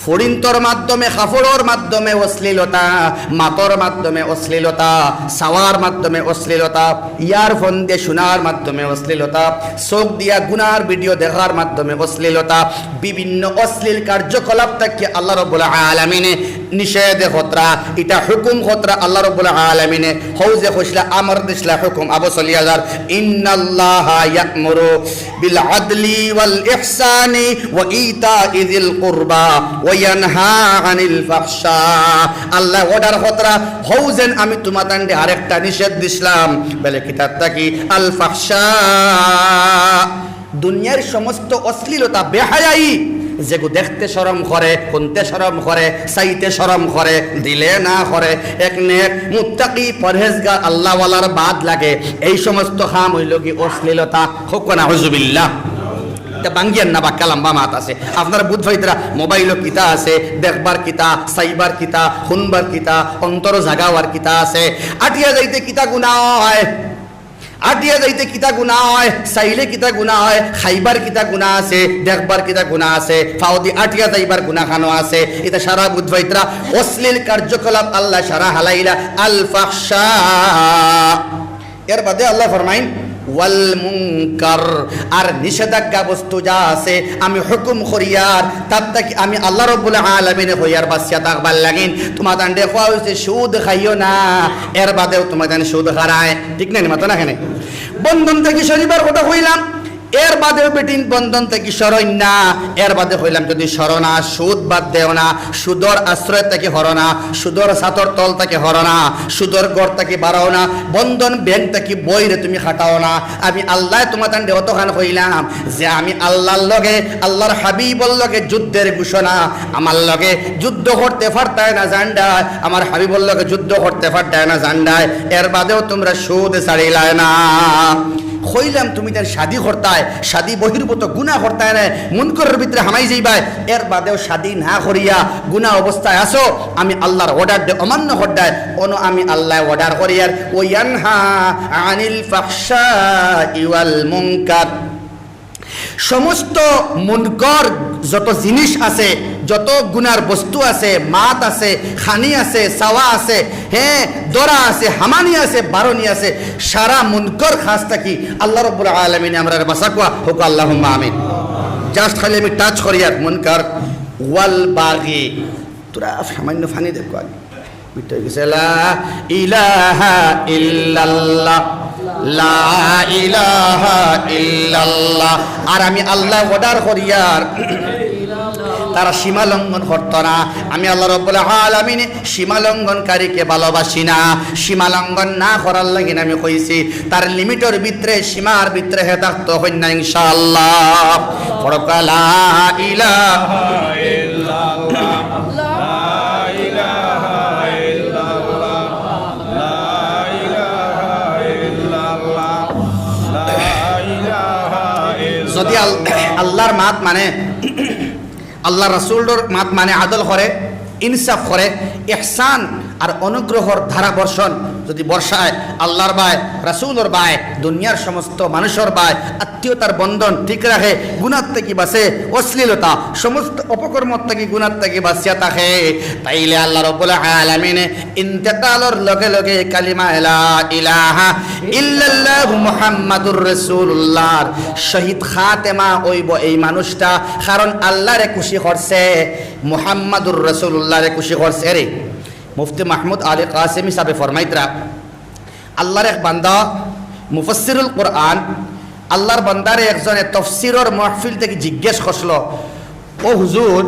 ফড়িন্তর মাধ্যমে, কাপড়র মাধ্যমে অশ্লীলতা, মাতর মাধ্যমে অশ্লীলতা, চাওয়ার মাধ্যমে অশ্লীলতা, ইয়ারফোন দিয়া শুনার মাধ্যমে অশ্লীলতা, চোখ দিয়া গুনার ভিডিও দেখার মাধ্যমে অশ্লীলতা, বিভিন্ন অশ্লীল কার্যকলাপ থাকি আল্লাহ রাব্বুল আলামিনে নিষেধ করতরা, ইটা হুকুম করতরা আল্লাহ রাব্বুল আলামিনে। হউ যে কইছলা, আমর দিছলা, হুকুম আবো চলিয়া যার। ইন্নাল্লাহা ইয়া'মুরু বিল আদলি ওয়াল ইহসানি ওয়া ইতাই যিল কুরবা ওয়া ইয়ানহা আনিল ফাহশা। আল্লায় অর্ডার করতরা, হউ যেন আমি তুমাতানরে আরেকটা নিষেধ দিছলাম, বেলে কিতার থাকি? আল ফাহশা। দুনিয়ার সমস্ত অশ্লীলতা, বেহায়াই, যেগু দেখতে শরম করে, হুনতে শরম করে, চাইতে শরম করে, দিলে না করে, এক নেক মুত্তাকি পরহেজগার আল্লাহওয়ালার বাদ লাগে, এই সমস্ত কাম অইলো গি অশ্লীলতা। কউক্কা নাউজুবিল্লাহ। ইতা ভাঙ্গিয়ার না, বাক্কা লাম্বা মাত আছে। আপনারা বুঝ পাইতরা, মোবাইলো কিতা আছে, দেখবার কিতা, চাইবার কিতা, হুনবার কিতা, অন্তরো জাগাওয়ার কিতা আছে। আটিয়া যাইতে কিতা গুনা অয়? আটিয়া যাইতে কিতা গুনা অয়? চাইলে কিতা গুনা অয়? খাইবার কিতা গুনা আছে? দেখবার কিতা গুনা আছে? পাওদি আটিয়া যাইবার গুনা খানো আছে? ইতা সারা বুঝ পাইতরা। অশ্লীল কার্যকলাপ আল্লায় সারা হালাইলা। আল ফাহশা। এর বাদে আল্লায় ফরমাইন, ওয়াল মুনকার, আর নিষেধাজ্ঞা বস্তু যা আছে, আমি হুকুম করিয়ার, তার থাকি আমি আল্লাহ রাব্বুল আলামিনে কইয়ার বাঁচিয়া থাকবার লাগিন। তুমাতানরে কওয়া অইছে সুদ খাইও না, এর বাদেও তুমাতান সুদ খারায়, ঠিক না নি? মাতো না কেনে? বন্ধন থাকি সরিবার কথা কইলাম, এর বাদেও বেটিন বন্ধন থাকি সরইন না, এর বাদে কইলাম যুদি সরো না, সুদ বাদ দেও না, সুদর আশ্রয় থাকি হরো না, সুদর ছাতর তল থাকি হরো না, সুদর ঘর থাকি বারও না, বন্ধন ব্যাংক থাকি বইরে তুমি খাটাও না। আমি আল্লায় তুমাতানরে অতখান কইলাম যে আমি আল্লাহর লগে, আল্লাহর হাবিবর লগে যুদ্ধর ঘোষণা, আমার লগে যুদ্ধ করতে পারতায় না জানডায়, আমার হাবিবর লগে যুদ্ধ করতে পারতায় না জানডায়, এর বাদেও তুমরা সুদ ছাড়িলায় না। কইলাম তুমিতাইন শাদি করতায়, শাদি বহির্ভূত গুনা করতায় নায়, মুনকরর ভিতরে হামাই যাইবায়, এর বাদেও শাদি না করিয়া গুনা অবস্থায় আছো, আমি আল্লাহর অর্ডাররে অমান্য করডায়, অনো আমি আল্লায় অর্ডার করিয়ার, ওয়া ইয়ানহা আনিল ফাহশাই ওয়াল মুনকার। সমস্ত মুনকর যত জিনিস আছে, যত গুনার বস্তু আছে, মাত আছে, খানি আছে, চাওয়া আছে, হ্যাঁ, ধরা আছে, হামানি আছে, বারনি আছে, সারা মুনকর কাজ থাকি আল্লাহ রাব্বুল আলামিনে আমরারে বাঁচাউক্কা, কউক্কা আল্লাহুম্মা আমিন। Just খালি আমি touch করিয়ার মুনকার, ওয়াল বাগি। তোরা সামান্য পানি দেখো আগে। মিঠা অই গেছে, লা ইলাহা ইল্লাল্লাহ, লা ইলাহা ইল্লাল্লাহ। আর আমি আল্লায় অর্ডার করিয়ার, তারা সীমা লঙ্ঘন করতো না। আমি আল্লাহ রাব্বুল আলামিনে সীমা লঙ্ঘনকারীকে ভালোবাসি না। সীমা লঙ্ঘন না করার লাগিন আমি কইছি, তার লিমিটর ভিতরে, সীমার ভিতরে হে থাকতো, কইন না ইনশাআল্লাহ। পড়ো কা লা ইলাহা ইল্লাল্লাহ, লা ইলাহা ইল্লাল্লাহ, লা ইলাহা ইল্লাল্লাহ, লা ইলাহা ইল্লাল্লাহ। যদি আল-, আল্লাহর মাত মানে, আল্লাহর রাসূলর মাত মানে আদল করে, ইনসাফ করে, ইহসান আর অনুগ্রহর ধারা বর্ষণ যদি বর্ষায়, আল্লাহর বায়, রাসূলর বায়, দুনিয়ার সমস্ত মানুষর বায়, আত্মীয়তার বন্ধন ঠিক রাখে, গুনাহ থাকি বাঁচে, অশ্লীলতা, সমস্ত অপকর্ম থাকি, গুনাহ থাকি বাঁচিয়া থাকে, তাইলে আল্লাহ রাব্বুল আলামিনে ইন্তেকালর লগে লগে কালিমা লা ইলাহা ইল্লাল্লাহু মুহাম্মাদুর রাসূলুল্লাহর শহীদ খাতেমা অইবো এই মানুষটা, কারণ আল্লাহরে খুশি করছে, মুহাম্মাদুর রাসূলুল্লাহরে খুশি করছে। রে মুফতি মাহমুদ আলী কাসেমী সাহেবে ফরমাইতরা, আল্লাহর এক বান্দা মুফাসসিরুল কোরআন, আল্লাহর বান্দারে একজনে তফসিরর মাহফিল থাকি জিজ্ঞেস করছিল, "ও হুজুর,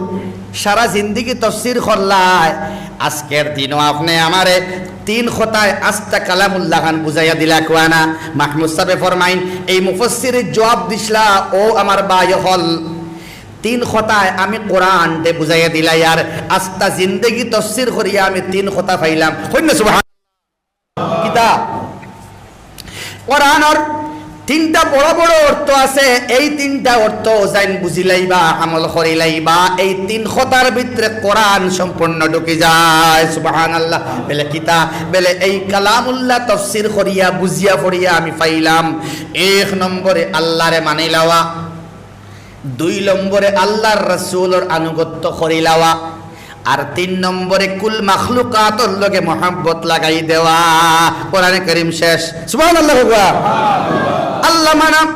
সারা জিন্দেগি তফসির করলায়, আজকের দিনও আপনে আমারে তিন কথায় আস্তা কালামুল্লাহ খান বুঝাইয়া দিলা কুয়ানা।" মাহমুদ সাহেবে ফরমাইন, এই মুফাসসিরে জবাব দিছলা, "ও আমার ভাই অকল, তিন কথায় আমি কোরআনরে বুঝাইয়া দিলাই, আর আস্তা জিন্দেগি তফসির করিয়া আমি তিন কথা পাইলাম।" কইন না সুবহান। কোরআনর তিনটা বড় বড় অর্থ আছে, এই তিনটা অর্থ যেইন বুঝিলাইবা, আমল করিলাইবা, এই তিন কথার ভিতরে কোরআন সম্পূর্ণ ঢুকি যায়। সুবহানাল্লাহ। বেলে কিতা? বেলে এই কালামুল্লাহ তফসির করিয়া, বুঝিয়া, পড়িয়া আমি পাইলাম, এক নম্বরে আল্লাহরে মানিলাওয়া, দুই নম্বরে আল্লাহর রাসূলর আনুগত্য করিলাওয়া, আর তিন নম্বরে কুল মাখলুকাতর লগে মহব্বত লাগাই দেওয়া। কোরআনে করিম শেষ। সুবহানাল্লাহ কউক্কা। আল্লাহ মানা,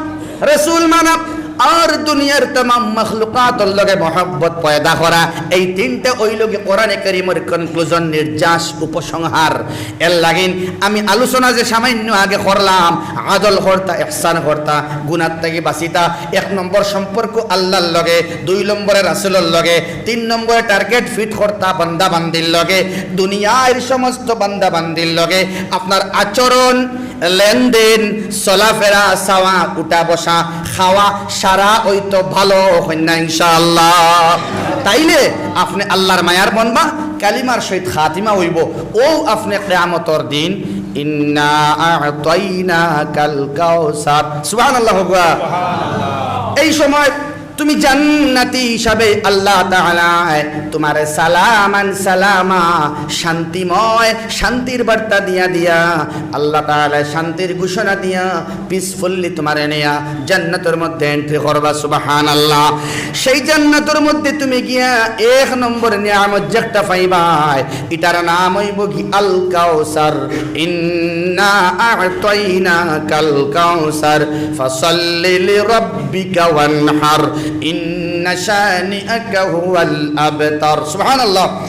রাসূল মানা, আর দুনিয়ার তামাম মাখলুকাতর লগে মহব্বত পয়দা করা, এই তিনটা অইলোগি কোরআনে করিমর conclusion, নির্যাস, উপসংহার। এর লাগিন আমি আলোচনা যে সামান্য আগে করলাম, আদল করতা, ইহসান করতা, গুনার থাকি বাঁচিতা, এক নম্বর সম্পর্ক আল্লাহর লগে, দুই নম্বরে রাসূলর লগে, তিন নম্বরে target fit করতা বান্দা বান্দির লগে, দুনিয়ার সমস্ত বান্দা বান্দির লগে। আপনার আচরণ, লেনদেন, চলাফেরা, চাওয়া, উঠা বসা, খাওয়া, সারা অইতো ভালো অইন না ইনশাআল্লাহ। তাইলে আপনে আল্লাহর মায়ার বনবা, কালিমার সহিত খাতিমা অইবো। অউ আপনে কিয়ামতর দিন, ইন্না আ'তাইনাকাল কাউসার। সুবহানাল্লাহ কউক্কা। এই সময় তুমি জান্নাতি হিসাবে আল্লাহ তাআলায় তুমারে সালামান সালামা, শান্তিময়, শান্তির বার্তা দিয়া দিয়া, আল্লাহ তাআলায় শান্তির ঘোষণা দিয়া, peacefully তুমারে নিয়া জান্নাতর মধ্যে entry করবা। সুবহানাল্লাহ। সেই জান্নাতর মধ্যে তুমি গিয়া এক নম্বর নিয়ামত যেটা পাইবায়, ইটার নাম অইবো কি? আল কাউসার। ইন্না আ'তাইনাকাল কাউসার, ফাসাল্লি লিরাব্বিকা ওয়ানহার, ইন্না শানিআকা হুয়াল আবতার। সুবহানাল্লাহ।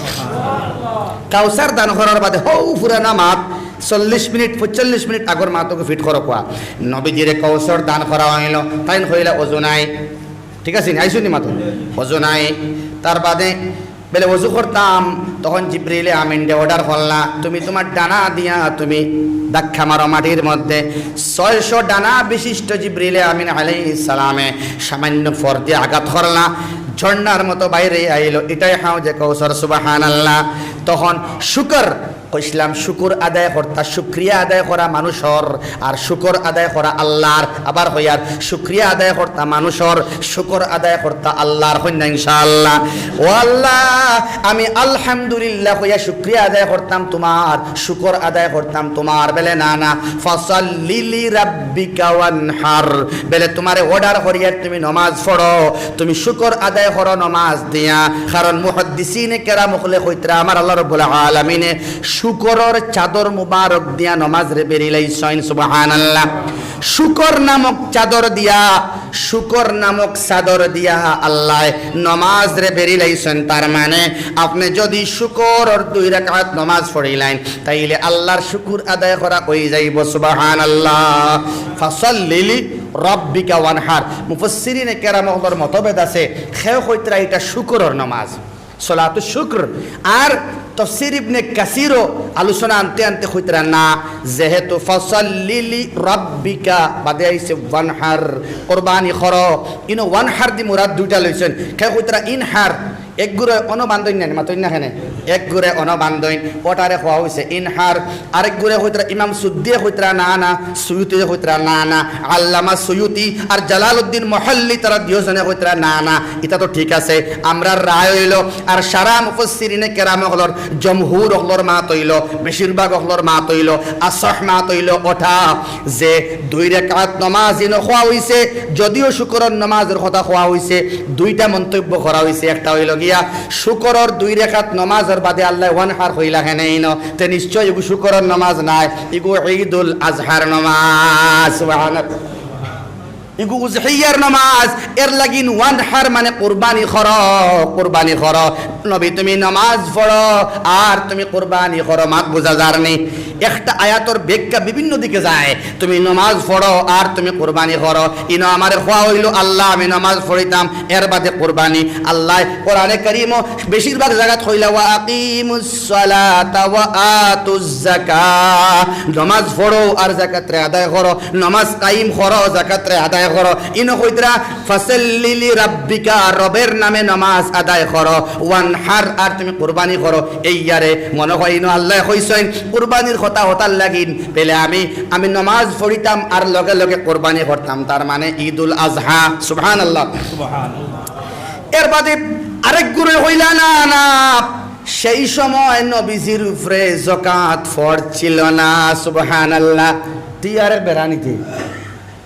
কাউসার দান করার বাদে হউ পুরানা মাত, চল্লিশ মিনিট, পঁয়তাল্লিশ মিনিট আগর মাতগু fit করো কউক্কা। নবীজিরে কাউসার দান করা অইলো, তাইন কইলা, "অজু নাই।" ঠিক আছে নি? আইছো নি মাতো? অজু নাই। তার বাদে বেলে অজু করতাম, তখন জিব্রিলে আমিনরে order করলা, "তুমি তুমার ডানা দিয়া তুমি ধাক্কা মারো মাটির মধ্যে।" ছয়শো ডানা বিশিষ্ট জিব্রিলে আমিন আলাইহিস সালামে সামান্য ফর দিয়া আঘাত করলা, ঝর্ণার মতো বাইরে আইলো। ইটাই হাউজে কাউসার, সুবহানাল্লাহ। তখন শুকর কইছিলাম, শুকুর আদায় করতা, শুকরিয়া আদায় করা মানুষর, আর শুকর আদায় করা আল্লাহর। আবার কইয়ার, শুকরিয়া আদায় করতা মানুষর, শুকর আদায় করতা আল্লাহর। কইন না ইনশাআল্লাহ। ও আল্লাহ, আমি আলহামদুলিল্লাহ কইয়া শুকরিয়া আদায় করতাম তুমার, শুকর আদায় করতাম তুমার। বেলে না, না, ফাসাল্লি লিরাব্বিকা ওয়ানহার। বেলে তুমারে order করিয়ার তুমি নমাজ পড়ো, তুমি শুকর আদায় করো নমাজ দিয়া। কারণ মুহাদ্দিসিনে কেরাম অকলে কইতরা, আমার আল্লাহ রাব্বুল আলামিনে শুকরর চাদর মুবারক দিয়া নমাজরে বেড়িলাইছইন। সুবহানাল্লাহ। শুকর নামক চাদর দিয়া, শুকর নামক চাদর দিয়া আল্লায় নমাজরে বেড়িলাইছইন। তার মানে আপনে যুদি শুকরর দুই রাকাত নমাজ পড়িলাইন, তাইলে আল্লাহর শুকুর আদায় করা অইযাইবো। সুবহানাল্লাহ। ফাসাল্লি লিরাব্বিকা ওয়ানহার। মুফাসসিরিনে কেরাম অকলর মতভেদ আছে, কেউ কইতরা ইটা শুকরর নমাজ, সলাতুশ শুকর। আর তফসির ইবনে কাসিরও আলোচনা আনতে আনতে কইতরা না, যেহেতু ফাসাল্লি লিরাব্বিকা বাদে আইছে ওয়ানহার, কুরবানি করো। ইনো ওয়ানহার দি মুরাদ দুইটা লইছইন। কেউ কইতরা ইনহার, এক গুরে অনো বান্ধইন না, মাতইন না কেনে? এক গুরে অনো বান্ধইন, ওটারে কওয়া অইছে ইনহার। আরেক গুরে কইতরা, ইমাম সুদ্দিয়ে কইতরা না, না, সুয়ুতিয়ে কইতরা না, না, আল্লামা সুয়ুতি আর জালালউদ্দিন মুহাল্লি তারা দুইজনে কইতরা না, না, ইটা তো ঠিক আছে, আমরার রায় অইলো। আর সারা মুফাসসিরিনে কেরাম অকলর, জমহুর অকলর মাত অইলো, বেশিরভাগ অকলর মাত অইলো, আসহ মাত অইলো ওটা যে দুই রাকাত নমাজ ইনো কওয়া অইছে, যুদিও শুকরর নমাজর কথা কওয়া অইছে, দুইটা মন্তব্য করা অইছে। একটা অইলো গিয়া শুকরর দুই রাকাত নমাজর বাদে আল্লায় ওয়ানহার কইলা কেনে ইনো, তে নিশ্চয় ইগু শুকরর নমাজ নায়, ইগু ঈদুল আজহার নমাজ। সুবহানাল্লাহ। ইগু উজহিয়ার নমাজ, এর লাগিন ওয়ানহার মানে কুরবানি করো, কুরবানি করো। নবী তুমি নমাজ পড়ো আর তুমি কুরবানি করো, মাত বুঝা যার নি? একটা আয়াতর ব্যাখ্যা বিভিন্ন দিকে যায়। তুমি নমাজ পড়ো আর তুমি কুরবানি করো। ইনো আমারে কওয়া অইলো আল্লাহ আমি নমাজ পড়িতাম, এর বাদে কুরবানি। আল্লায় কোরআনে কারীমও বেশিরভাগ জাগাত কইলা, "ওয়া আকিমুস সালাতা ওয়া আতুজ যাকাত।" নমাজ পড়ো আর যাকাতরে আদায় করো, নমাজ কায়েম করো, যাকাতরে আদায় করো। ইনো কইতরা, "ফাসাল্লি লিরাব্বিকা", রবের নামে নমাজ আদায় করো, "ওয়ানহার", আর তুমি কুরবানি করো। এই ইয়ারে মনো অয় ইনো আল্লায় কইছইন কুরবানির কথা হতার লাগিন, বেলে আমি, আমি নমাজ পড়িতাম আর লগে লগে কোরবানি করতাম, তার মানে ঈদুল আজহা। সুবহানাল্লাহ। এর বাদে আরেক গুরু কইলা, "না, না, সেই সময় নবীজির উপরে জকাত ফরজ ছিল না।" সুবহানাল্লাহ। তুই আরেক বেড়া নিতে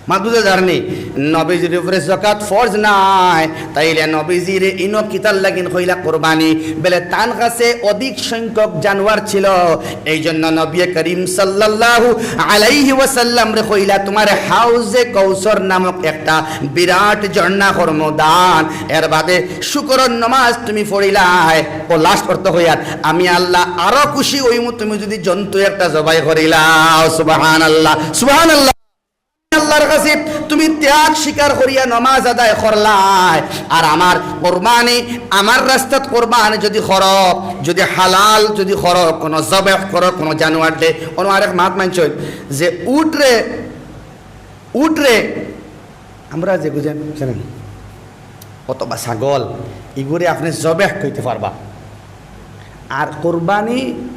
মাত বুঝা যারনি? নবীজির উপরে জকাত ফরজ নাই, তাইলে নবীজির ইনো কিতার লাগিন কইলা কোরবানি? বেলে তান কাছে অধিক সংখ্যক জানোয়ার ছিল, এই জন্য নবী করিম সাল্লাল্লাহু আলাইহি ওয়াসাল্লাম রে কইলা, "তোমার হাউজে কৌসর নামক একটা বিরাট ঝর্ণা করমু দান, এর বাদে শুকরর নমাজ তুমি পড়িলায়।" ও লাস্ট অর্থ কইয়ার, "আমি আল্লাহ আরো খুশি অইমু তুমি যদি জন্তু একটা জবাই করিলাও।" সুবহানাল্লাহ, সুবহানাল্লাহ। আল্লাহর কাছে তুমি ত্যাগ স্বীকার করিয়া নমাজ আদায় করলায়, আর আমার কোরবানি, আমার রাস্তাত কোরবানি যদি করো, যদি হালাল যদি করো, কোনো জবেহ করো, কোনো জানোয়ার দে, অনো আরেক মাত মানছইন যে উটরে, উটরে আমরা যে বুঝেন, জানেন, অথবা ছাগল, ইগুরে আপনি জবেহ কইতে পারবা। আর কোরবানি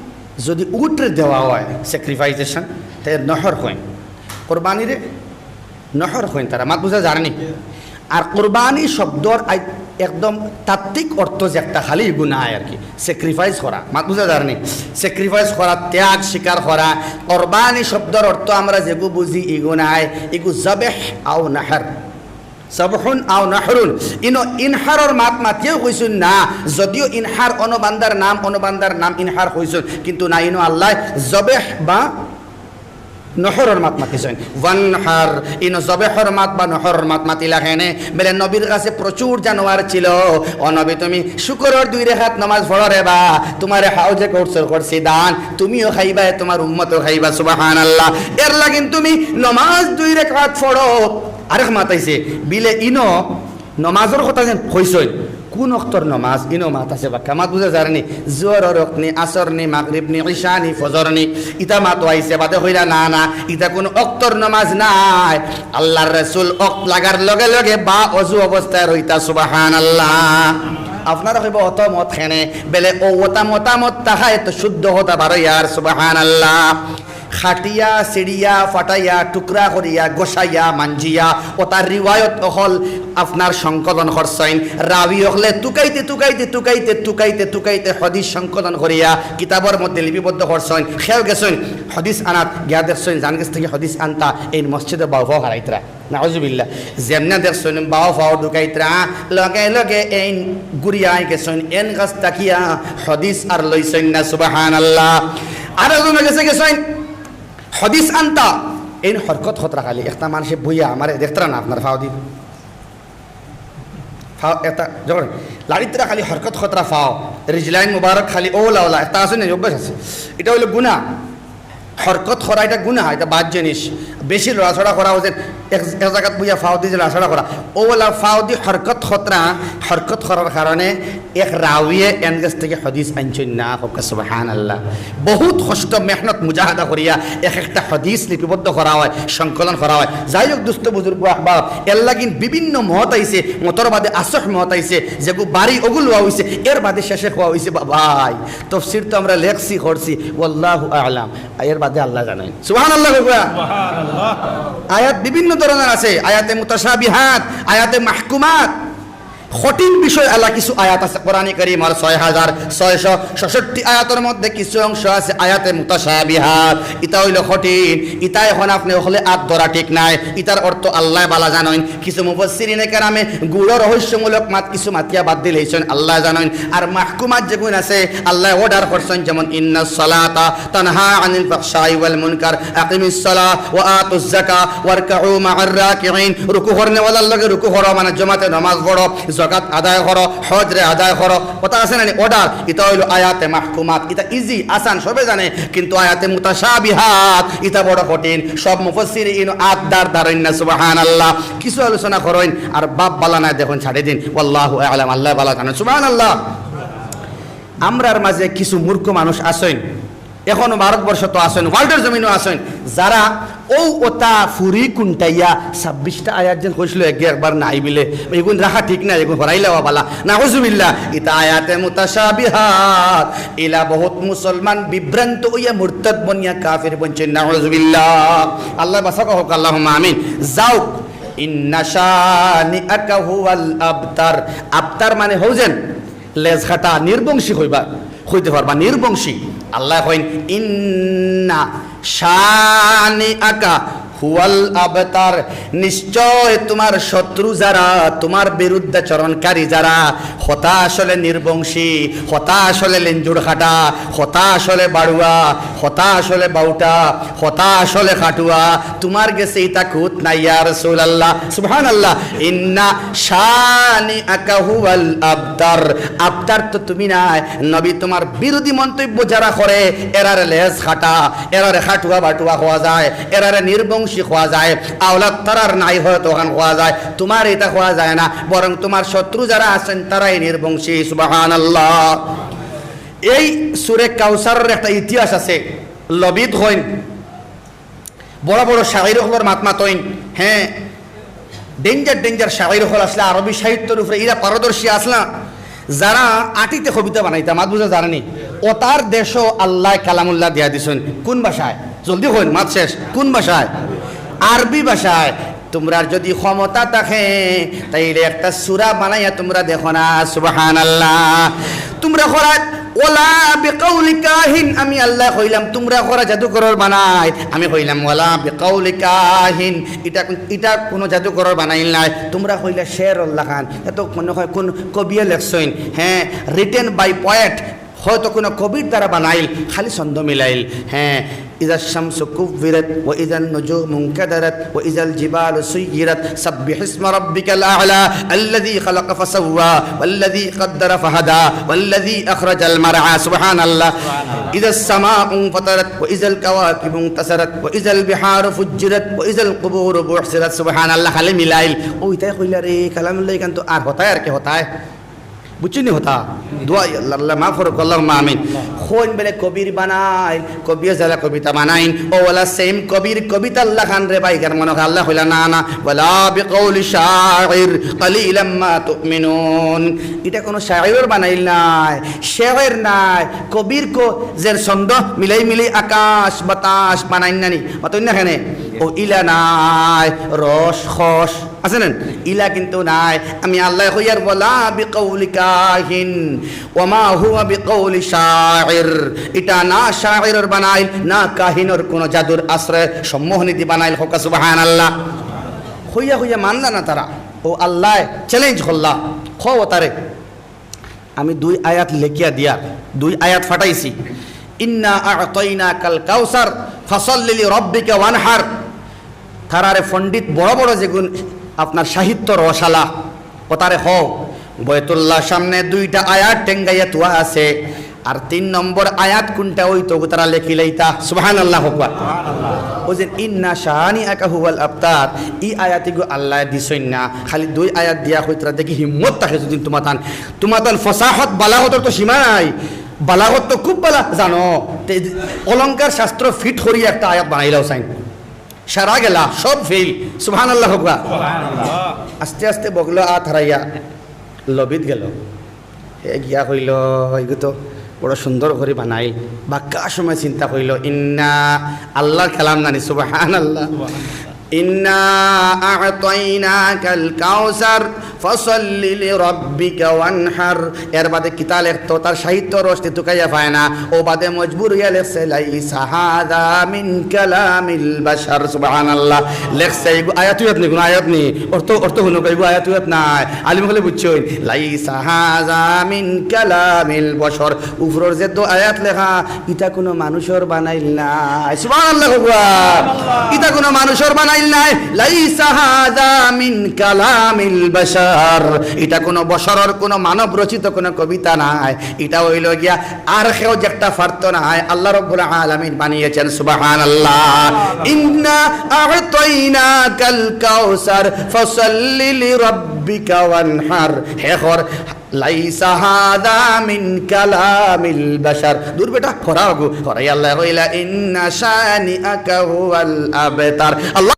যদি উটরে দেওয়া হয়, স্যাক্রিফাইসেশন, তে নহর কইন। কোরবানিরে নহর কইন তারা, মাত বুঝা যারনি? আর কোরবানি শব্দর আই-, একদম তাত্ত্বিক অর্থ যে একটা খালি ইগু নায় আর কি, স্যাক্রিফাইস করা, মাত বুঝা যারনি? স্যাক্রিফাইস করা, ত্যাগ স্বীকার করা। কোরবানি শব্দর অর্থ আমরা যেগু বুঝি ইগু নায়, ইগু জবেহ আও নাহর। জবহুন আও নাহরুন। ইনো ইনহারর মাত মাতিয়েও কইছইন না, যদিও ইনহার অনো বান্দার নাম, অনো বান্দার নাম ইনহার কইছইন, কিন্তু না, ইনো আল্লাহ জবেহ বা নহরর মাত মাতিছইন। ওয়ানহার, ইনো জবেহর মাত বা নহরর মাত মাতিলা কেনে? বেলে নবীর কাছে প্রচুর জানোয়ার ছিল। ও নবী, তুমি শুকরর দুই রেখাত নমাজ পড়ো রে বা, তোমারে হাউজে কৌসর করছি দান, তুমিও খাইবায়, তোমার উম্মতও খাইবা। সুবহানাল্লাহ। এর লাগিন তুমি নমাজ দুই রেখাত পড়ো। আরেক মাত আইছে, বিলে ইনো নমাজর কথা যেন কইছইন, কোন অক্তর নমাজ? ইনো মাত আছে বাক্কা, মাত বুঝা যারনি? জোহরর অক্ত নি, আসর নি, মাগরিব নি, ইশা নি, ফজর নি, ইতা মাত আইছে। বাদে কইরা, "না, না, ইতা কোন অক্তর নমাজ নায়।" আল্লাহর রাসূল অক্ত লাগার লগে লগে বা অজু অবস্থায় রইতা। সুবহানাল্লাহ। আপনারা কইবা, "অত মত কেনে?" বেলে ও ওতা মতামত তাহা এত শুদ্ধ কথা বারইয়ার। সুবহানাল্লাহ। কাটিয়া, ছিড়িয়া, ফাটাইয়া, টুকরা করিয়া, গোসাইয়া, মাঞ্জিয়া, ওতার রিওয়ায়ত অকল আপনার সংকলন করছইন। রাবি অকলে তুকাইতে, তুকাইতে, তুকাইতে, তুকাইতে, তুকাইতে হাদিস সংকলন করিয়া কিতাবর মধ্যে লিপিবদ্ধ করছইন। খেয়াল গেছইন, হাদিস আনাত গিয়া দেখছইন, যান গেছ থাকি হাদিস আনতা, এইন মসজিদে বাউফাও হারাইতরা। নাউজুবিল্লাহ। যেমনে দেখছইন বাউফাও ঢুকাইতরা, লগে লগে এইন ঘুরিয়া আই গেছইন, এন গাছ তাকিয়া হাদিস আর লইছইন না। সুবহানাল্লাহ। আর একজন গেছে গেছইন, হাদিস আনতা, এইন হরকত খতরা খালি। একটা মানষে বইয়া আমারে দেখতরা না, আপনার ফাও দি। ফাও এটা যখন লাড়িতরা খালি হরকত খতরা ফাও, রিজলাইন মুবারক খালি ওলা ওলা, একটা আছে না, অভ্যাস আছে। ইটা অইলো গুনা। হরকত করা ইটা গুনা, ইটা বাদ জিনিস। বেশি লড়াচড়া করা অইছে, এক, এক জাগাত বইয়া ফাও দি যে লড়াচড়া করা। ওলা ফাও দি হরকত খতরা, হরকত করার কারণে এক রাউয়ে এন গেছ থাকি হাদিস আনছইন না, কউক্কা সুবহানাল্লাহ। বহুত কষ্ট, মেহনত, মুজাহাদা করিয়া এক একটা হাদিস লিপিবদ্ধ করা হয়, সংকলন করা হয়। যাই হোক, দুস্ত বুজুর্গ আহবাব, এর লাগিন বিভিন্ন মত আইছে, মতর বাদে আসহ মত আইছে, যেগু বাড়ি ওগু লওয়া অইছে, এর বাদে শেষে কওয়া অইছে, বাবাই, তফসির তো আমরা লেখছি, করছি, ওয়াল্লাহু আ'লাম, এর বাদে আল্লাহ জানইন। সুবহানাল্লাহ কউক্কা। আয়াত বিভিন্ন ধরনের আছে, আয়াতে মুতাশাবিহাত, আয়াতে মাহকুমাত। কঠিন বিষয় আলা কিছু আয়াত আছে কোরআনে কারীমর ছয় হাজার ছয়শো সাতষট্টি আয়াতর মধ্যে কিছু অংশ আছে আয়াতে মুতাশাবিহাত। ইতা অইলো কঠিন, ইতা এখন আপনে অকলে আত ধরা ঠিক নায়। ইতার অর্থ আল্লায় বালা জানইন। কিছু মুফাসসিরিনে কেরামে গূঢ় রহস্যমূলক মাত কিছু মাতিয়া বাদ দিলাইছইন, আল্লায় জানইন। আর মাহকুমাত যেগুন আছে আল্লায় অর্ডার করছইন, যেমন ইন্নাস সালাতা তানহা আনিল ফাহশাই ওয়াল মুনকার, আকিমিস সালাহ ওয়া আতুজ যাকাহ ওয়ারকাউ মা'আর রাকিঈন। রুকু করনেওয়ালার লগে রুকু করো, মানে জমাতে নমাজ পড়ো, যাকাত আদায় করো, হজরে আদায় করো। কথা আছে না নি? অর্ডার। ইতা অইলো আয়াতে মাহকুমাত। ইতা ইজি, আসান, সবে জানে। কিন্তু আয়াতে মুতাশাবিহাত, ইতা বড় কঠিন। সব মুফাসসিরিন আত ধার ধারইন না, সুবহানাল্লাহ। কিছু আলোচনা করইন, আর বাপ বালা নায় দেখইন, ছাড়ি দিন। ওয়াল্লাহু আ'লাম, আল্লায় বালা জানইন। সুবহানাল্লাহ। আমরার মাঝে কিছু মূর্খ মানুষ আছইন, এখনো ভারতবর্ষত আছইন, ওয়ার্ল্ডর জমিনো আছইন, যারা অউ অতা ফুরি কুন্টাইয়া ছাব্বিশটা আয়াত যেন কইছিল এগে একবার নাই বিলে, এগুন রাখা ঠিক না, এগুন হরাইলাওয়া বালা। নাউজুবিল্লাহ, ইতা আয়াতে মুতাশাবিহাত, ইলা বহুত মুসলমান বিভ্রান্ত অইয়া মুরতাদ বনিয়া কাফির বনছে। নাউজুবিল্লাহ, আল্লাহ বাঁচাউক্কা, আল্লাহুম্মা আমিন। যাউক, ইন্না শানিআকা হুয়াল আবতার। আবতার মানে হউ যেন লেজ কাটা, নির্বংশী কইবা, কইতে পারবা, নির্বংশী। আল্লায় কইন, "ইন্না শানিআকা হুয়াল আবতার", নিশ্চয় তুমার শত্রু যারা, তুমার বিরুদ্ধাচরণকারী যারা, হতা আসলে নির্বংশী, হতা আসলে লেঞ্জুর কাটা, হতা আসলে বাড়ুয়া, হতা আসলে বাউটা, হতা আসলে কাটুয়া, তুমার গেছে ইতা কুত নাই, ইয়া রাসূলুল্লাহ। সুবহানাল্লাহ। ইন্না শানিআকা হুয়াল আবতার। আবতার তো তুমি নায়, নবী, তুমার বিরোধী মন্তব্য যারা করে, এরারে লেজ কাটা, এরারে কাটুয়া বাটুয়া কওয়া যায়, এরারে নির্বংশী কওয়া যায়, আওলাদ তারার নাই হয় তখন কওয়া যায়, তুমার ইতা কওয়া যায় না, বরং তুমার শত্রু যারা আছইন তারাই নির্বংশী। সুবহানাল্লাহ। এই সূরা কাউসারর একটা ইতিহাস আছে। লবিদ কইন, বড় বড় শায়ের অকলর মাত মাতইন, হে, ডেঞ্জার ডেঞ্জার শায়ের অকল আছলা, আরবি সাহিত্যর উপরে ইরা পারদর্শী আছলা, যারা আটিতে কবিতা বানাইতা, মাত বুঝা যার নি? অতার দেশো আল্লায় কালামুল্লাহ দিয়া দিছইন। কুন ভাষায়? জলদি কইন, মাত শেষ। কুন ভাষায়? আরবি ভাষায়। তুমরার যুদি ক্ষমতা থাকে, তাইলে একটা সূরা বানাইয়া তুমরা দেখো না। সুবহানাল্লাহ। তুমরা করাত, "ওয়ালা বিকাউলি কাহিন", আমি আল্লায় কইলাম, তুমরা করা জাদুকরর বানাইল। আমি কইলাম, "ওয়ালা বিকাউলি কাহিন", ইটা কুন, ইটা কুনু জাদুকরর বানাইল নায়। তুমরা কইলা শেরর লাখান, ইতা তো মনে হয় কুন কবিয়ে লেখছইন, হে, written by poet, হয়তো কুনু কবির দ্বারা বানাইল, খালি ছন্দ মিলাইল। হে, ইযাশ শামসু কুব্বিরাত, ওয়া ইযান নুজুমু ইনকাদারাত, ওয়া ইযাল জিবালু সুয়্যিরাত, সাব্বিহ ইসমা রাব্বিকাল আ'লা, আল্লাযী খালাকা ফাসাওয়া, ওয়াল্লাযী কাদ্দারা ফাহাদা, ওয়াল্লাযী আখরাজাল মারআ। সুবহানাল্লাহ। ইযাস সামাউ ইনফাতারাত, ওয়া ইযাল কাওয়াকিবু ইনতাসারাত, ওয়া ইযাল বিহারু ফুজ্জিরাত, ওয়া ইযাল কুবুরু বুসিরাত। সুবহানাল্লাহ। খালি মিলাইল। অউ ইতায় কইলা রে, কালামুল্লাহ ইখান তো আর হতায় আর কি হতায়। বুঝছইন নি কথা? দোয়া, আল্লাহ, আল্লাহ মাফ করউক, আল্লাহুম্মা আমিন। কইন বেলে কবির বানাইল, কবিয়ে যারা কবিতা বানাইন, অউ ওয়ালা same কবির কবিতার লাখান রে ভাই, কার মনে হয় আল্লায় কইলা, "না, না, ওয়ালা বিকাউলি শাইর, কালিলাম মা তুমিনুন।" ইটা কুনু শায়েরর বানাইল নায়, শের নায়, কবির ক-, যে ছন্দ মিলাই মিলাই আকাশ বাতাস বানাইন না নি, মাতইন না কেনে? অউ ইলা নায়, রস, খস, আছে না? ইলা কিন্তু নাই। আমি আল্লায় কইয়ার, "ওয়ালা বিকাউলি কাহিন, ওয়া মা হুয়া বিকাউলি শাইর।" ইটা না শাইরর বানাইল, না কাহিনর কুনু জাদুর আশ্রয় সম্মোহনীদি বানাইল। কউক্কা সুবহানাল্লাহ। কইয়া কইয়া মানলা না তারা। অউ আল্লায় challenge করলা, কও তারে। আমি দুই আয়াত লেখিয়া দিয়ার, দুই আয়াত ফাটাইছি, "ইন্না আ'তাইনাকাল কাউসার, ফাসাল্লি লিরাব্বিকা ওয়ানহার।" তারারে পণ্ডিত বড় বড় যেগুন আপনার সাহিত্য রসালা, অতারে কও, বয়তুল্লাহর সামনে দুইটা আয়াত টেঙ্গাইয়া থুয়া আছে, আর তিন নম্বর আয়াত কুনটা অইতো অগু তারা লেখিলাইতা। সুবহানাল্লাহ কউক্কা। অউ যে "ইন্না শানিআকা হুয়াল আবতার", ই আয়াত ইগু আল্লায় দিছইন না, খালি দুই আয়াত দিয়া কইতরা, দেখি হিম্মত থাকে যুদি তুমাতান তুমাতান ফসাহত, বালাগতর তো সীমা নাই। বালাগত তো খুব বালা জানো। তে অলংকার শাস্ত্র fit করিয়া একটা আয়াত বানাইলাও চাইন। সারা গেলা, সব fail। সুবহানাল্লাহ কউক্কা। আস্তে আস্তে বগলো আত হারাইয়া লবিত গেল। হে গিয়া কইল, "ইগু তো বড় সুন্দর করি বানাইল।" বাক্কা সময় চিন্তা কইল, "ইন্না", আল্লাহর কালাম নানি, সুবহানাল্লাহ। "ইন্না আ'তাইনাকাল কাউসার, ফাসাল্লি লিরাব্বিকা ওয়ানহার।" এর বাদে কিতা লেখতো, তার সাহিত্য রস দি তুকাইয়া পায় না। অউ বাদে মজবুর অইয়া লেখছে, "লাইসা হাযা মিন কালামিল বাশার।" সুবহানাল্লাহ। লেখছে, "ইগু আয়াত উয়াত নি, কুনু আয়াত নি। অর্থ, অর্থ হুনউক্কা, ইগু আয়াত উয়াত নায়।" আলিম অকলে বুঝছইন, "লাইসা হাযা মিন কালামিল বাশার।" উপরর যে দো আয়াত লেখা, ইটা কুনু মানুষর বানাইল নায়। সুবহানাল্লাহ কউক্কা। ইটা কুনু মানুষর বানাইল নায়। "লাইসা হাযা মিন কালামিল বাশার।" ইটা কুনু বশরর, কুনু মানব রচিত কুনু কবিতা নায়। ইটা অইলো গিয়া আর কেউ যেটা পারতো নায়, আল্লাহ রাব্বুল আলামিন বানাইছইন। সুবহানাল্লাহ। "ইন্না আ'তাইনাকাল কাউসার, ফাসাল্লি লিরাব্বিকা ওয়ানহার।" হে কর, লাইসা হাযা মিন কালামিল বাশার। দূর বেটা, হরাও গো, হরাই আল্লায় কইলা, "ইন্না শানিআকা হুয়াল আবতার।" আল্লাহ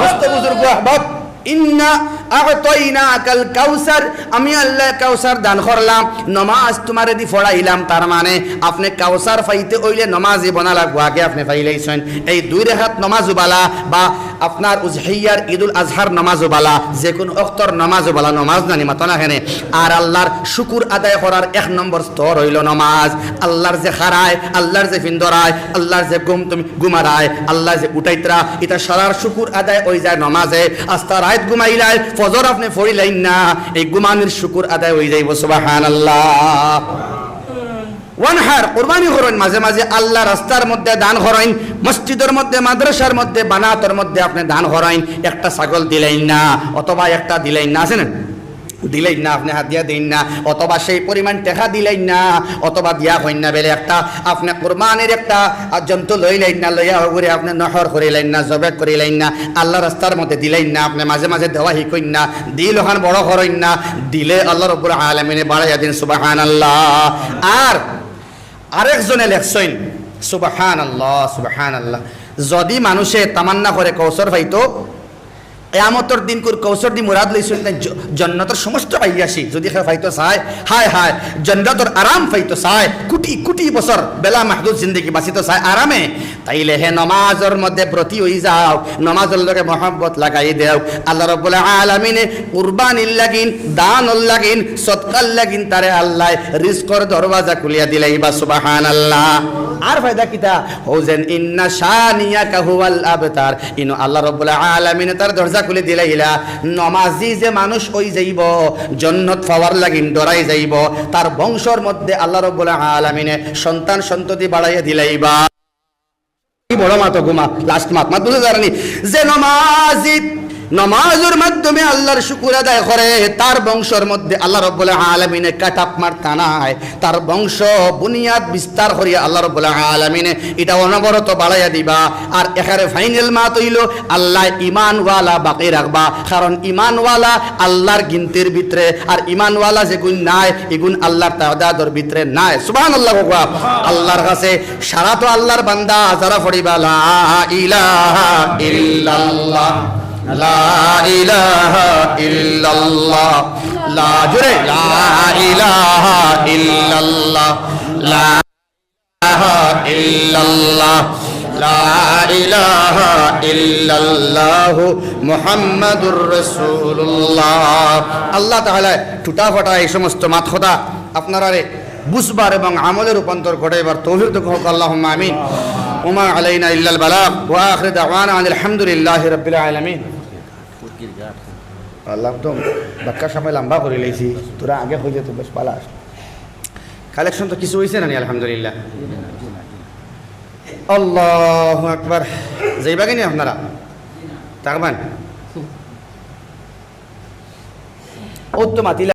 দোস্ত বুজুর্গ আহবাব, ইন্না আ'তাইনাকাল কাউসার, আমি আল্লায় কাউসার দান করলাম, নমাজ তুমারেদি পড়াইলাম, তার মানে আপনে কাউসার পাইতে অইলে নমাজি বনা লাগবো, আগে আপনে পাইলাইছইন। এই দুই রেকাত নমাজও বালা বা আপনার উজহিয়ার, ঈদুল আজহার নমাজও বালা, যেকুনু অক্তর নমাজও বালা, নমাজ নানি মাতো না কেনে? আর আল্লার শুকুর আদায় করার এক নম্বর স্তর অইলো নমাজ। আল্লার যে খাড়ায়, আল্লার যে ফিন্দরায়, আল্লার যে ঘুম তুমি ঘুমারায়, আল্লায় যে উঠাইতরা, ইতা সারার শুকুর আদায় অইযায় নমাজে। আস্তা রাইত ঘুমাইলায়, ফজর আপনে পড়িলাইন না, এই ঘুমানির শুকুর আদায় অইযাইবো। সুবহানাল্লাহ। ওয়ানহার, কুরবানি করইন, মাঝে মাঝে আল্লার রাস্তার মধ্যে দান করইন, মসজিদর মধ্যে, মাদ্রাসার মধ্যে, বানাতর মধ্যে আপনে দান করইন। একটা ছাগল দিলাইন না, অথবা একটা দিলাইন না, আছে না? দিলাইন না, আপনে হাদিয়া দেইন না, অথবা সেই পরিমাণ টেকা দিলাইন না, অথবা দিয়া কইন না বেলে একটা আপনে কুরবানির একটা, আ, জন্তু লইলাইন না, লইয়া ওগুরে আপনে নহর করিলাইন না, জবে করিলাইন না, আল্লার রাস্তার মধ্যে দিলাইন না, আপনে মাঝে মাঝে দেওয়া হিকইন না, দিল অখান বড় করইন না, দিলে আল্লাহ রাব্বুল আলামিনে বাড়াইয়া দিন। সুবহানাল্লাহ। আর আরেকজনে লেখছইন, সুবহানাল্লাহ, সুবহানাল্লাহ, যদি মানুষে তামান্না করে কৌসর পাইতো, কিয়ামতর দিন কুর কৌসর দি মুরাদ লইছইন, তাই জ-, জন্নতর সমস্ত আইয়াসি যদি কেউ পাইতো চায়, হায় হায়, জন্নতর আরাম পাইতো চায়, কুটি কুটি বছর বেলা মাহদুদ জিন্দেগি বাঁচিতো চায় আরামে, তাইলে হে নমাজর মধ্যে ব্রতী অইযাও, নমাজর লগে মহব্বত লাগাই দেও। আল্লাহ রাব্বুল আলামিনে কুরবানির লাগিন, দানর লাগিন, সদকার লাগিন তারে আল্লায় রিজকর দরওয়াজা খুলিয়া দিলাইবা। সুবহানাল্লাহ। আর ফায়দা কিতা? হউ যেন, ইন্না শানিআকা হুয়াল আবতার। ইনো আল্লাহ রাব্বুল আলামিনে তার দরজা খুলি দিলাইলা। নমাজি যে মানুষ অইযাইবো, জন্নত পাওয়ার লাগিন ডরাই যাইবো, তার বংশর মধ্যে আল্লাহ রাব্বুল আলামিনে সন্তান সন্ততি বাড়াইয়া দিলাইবা। কি বড় মাত গুমা, লাস্ট মাত, মাত বুঝা যারনি? যে নমাজি নমাজর মাধ্যমে আল্লার শুকুর আদায় করে, তার বংশর মধ্যে আল্লাহ রাব্বুল আলামিনে কাটাপ মারতা নায়, তার বংশ বুনিয়াদ বিস্তার করিয়া আল্লাহ রাব্বুল আলামিনে ইটা অনবরত বাড়াইয়া দিবা। আর এখানে ফাইনাল মাত অইলো, আল্লায় ইমানওয়ালা বাকি রাখবা, কারণ ইমানওয়ালা আল্লার গিনতির ভিতরে, আর ইমানওয়ালা যেগুন নাই, ইগুন আল্লার তাদাদর ভিতরে নাই। সুবহানাল্লাহ কউক্কা। আল্লার কাছে সারা তো আল্লার বান্দা, যারা পড়িবা লা ইলাহা ইল্লাল্লাহ, লা ইলাহা ইল্লাল্লাহ, লা, জোরে, লা ইলাহা ইল্লাল্লাহ, লা ইলাহা ইল্লাল্লাহ, লা ইলাহা ইল্লাল্লাহু মুহাম্মাদুর রাসূলুল্লাহ। আল্লাহ তাআলা টুটা ফাটা এই সমস্ত মাত কথা আপনারারে বুঝবার এবং আমলে রূপান্তর ঘটাইবার তৌফিক দান করুক, আল্লাহুম্মা আমিন। ওমা আলাইনা ইল্লাল বালাগ, ওয়া আখিরু দাওয়ানা আনিল হামদুলিল্লাহি রাব্বিল আলামিন। আল্লাহ তো বাক্কা সময় লম্বা করি লাইছি, তোরা আগে কইলে তো বেশ ভালা। কালেকশন তো কিছু অইছে না নি? আলহামদুলিল্লাহ। আল্লাহু আকবার। যাইবা কিনি আপনারা? থাকবেন? ও তো মাতিলা।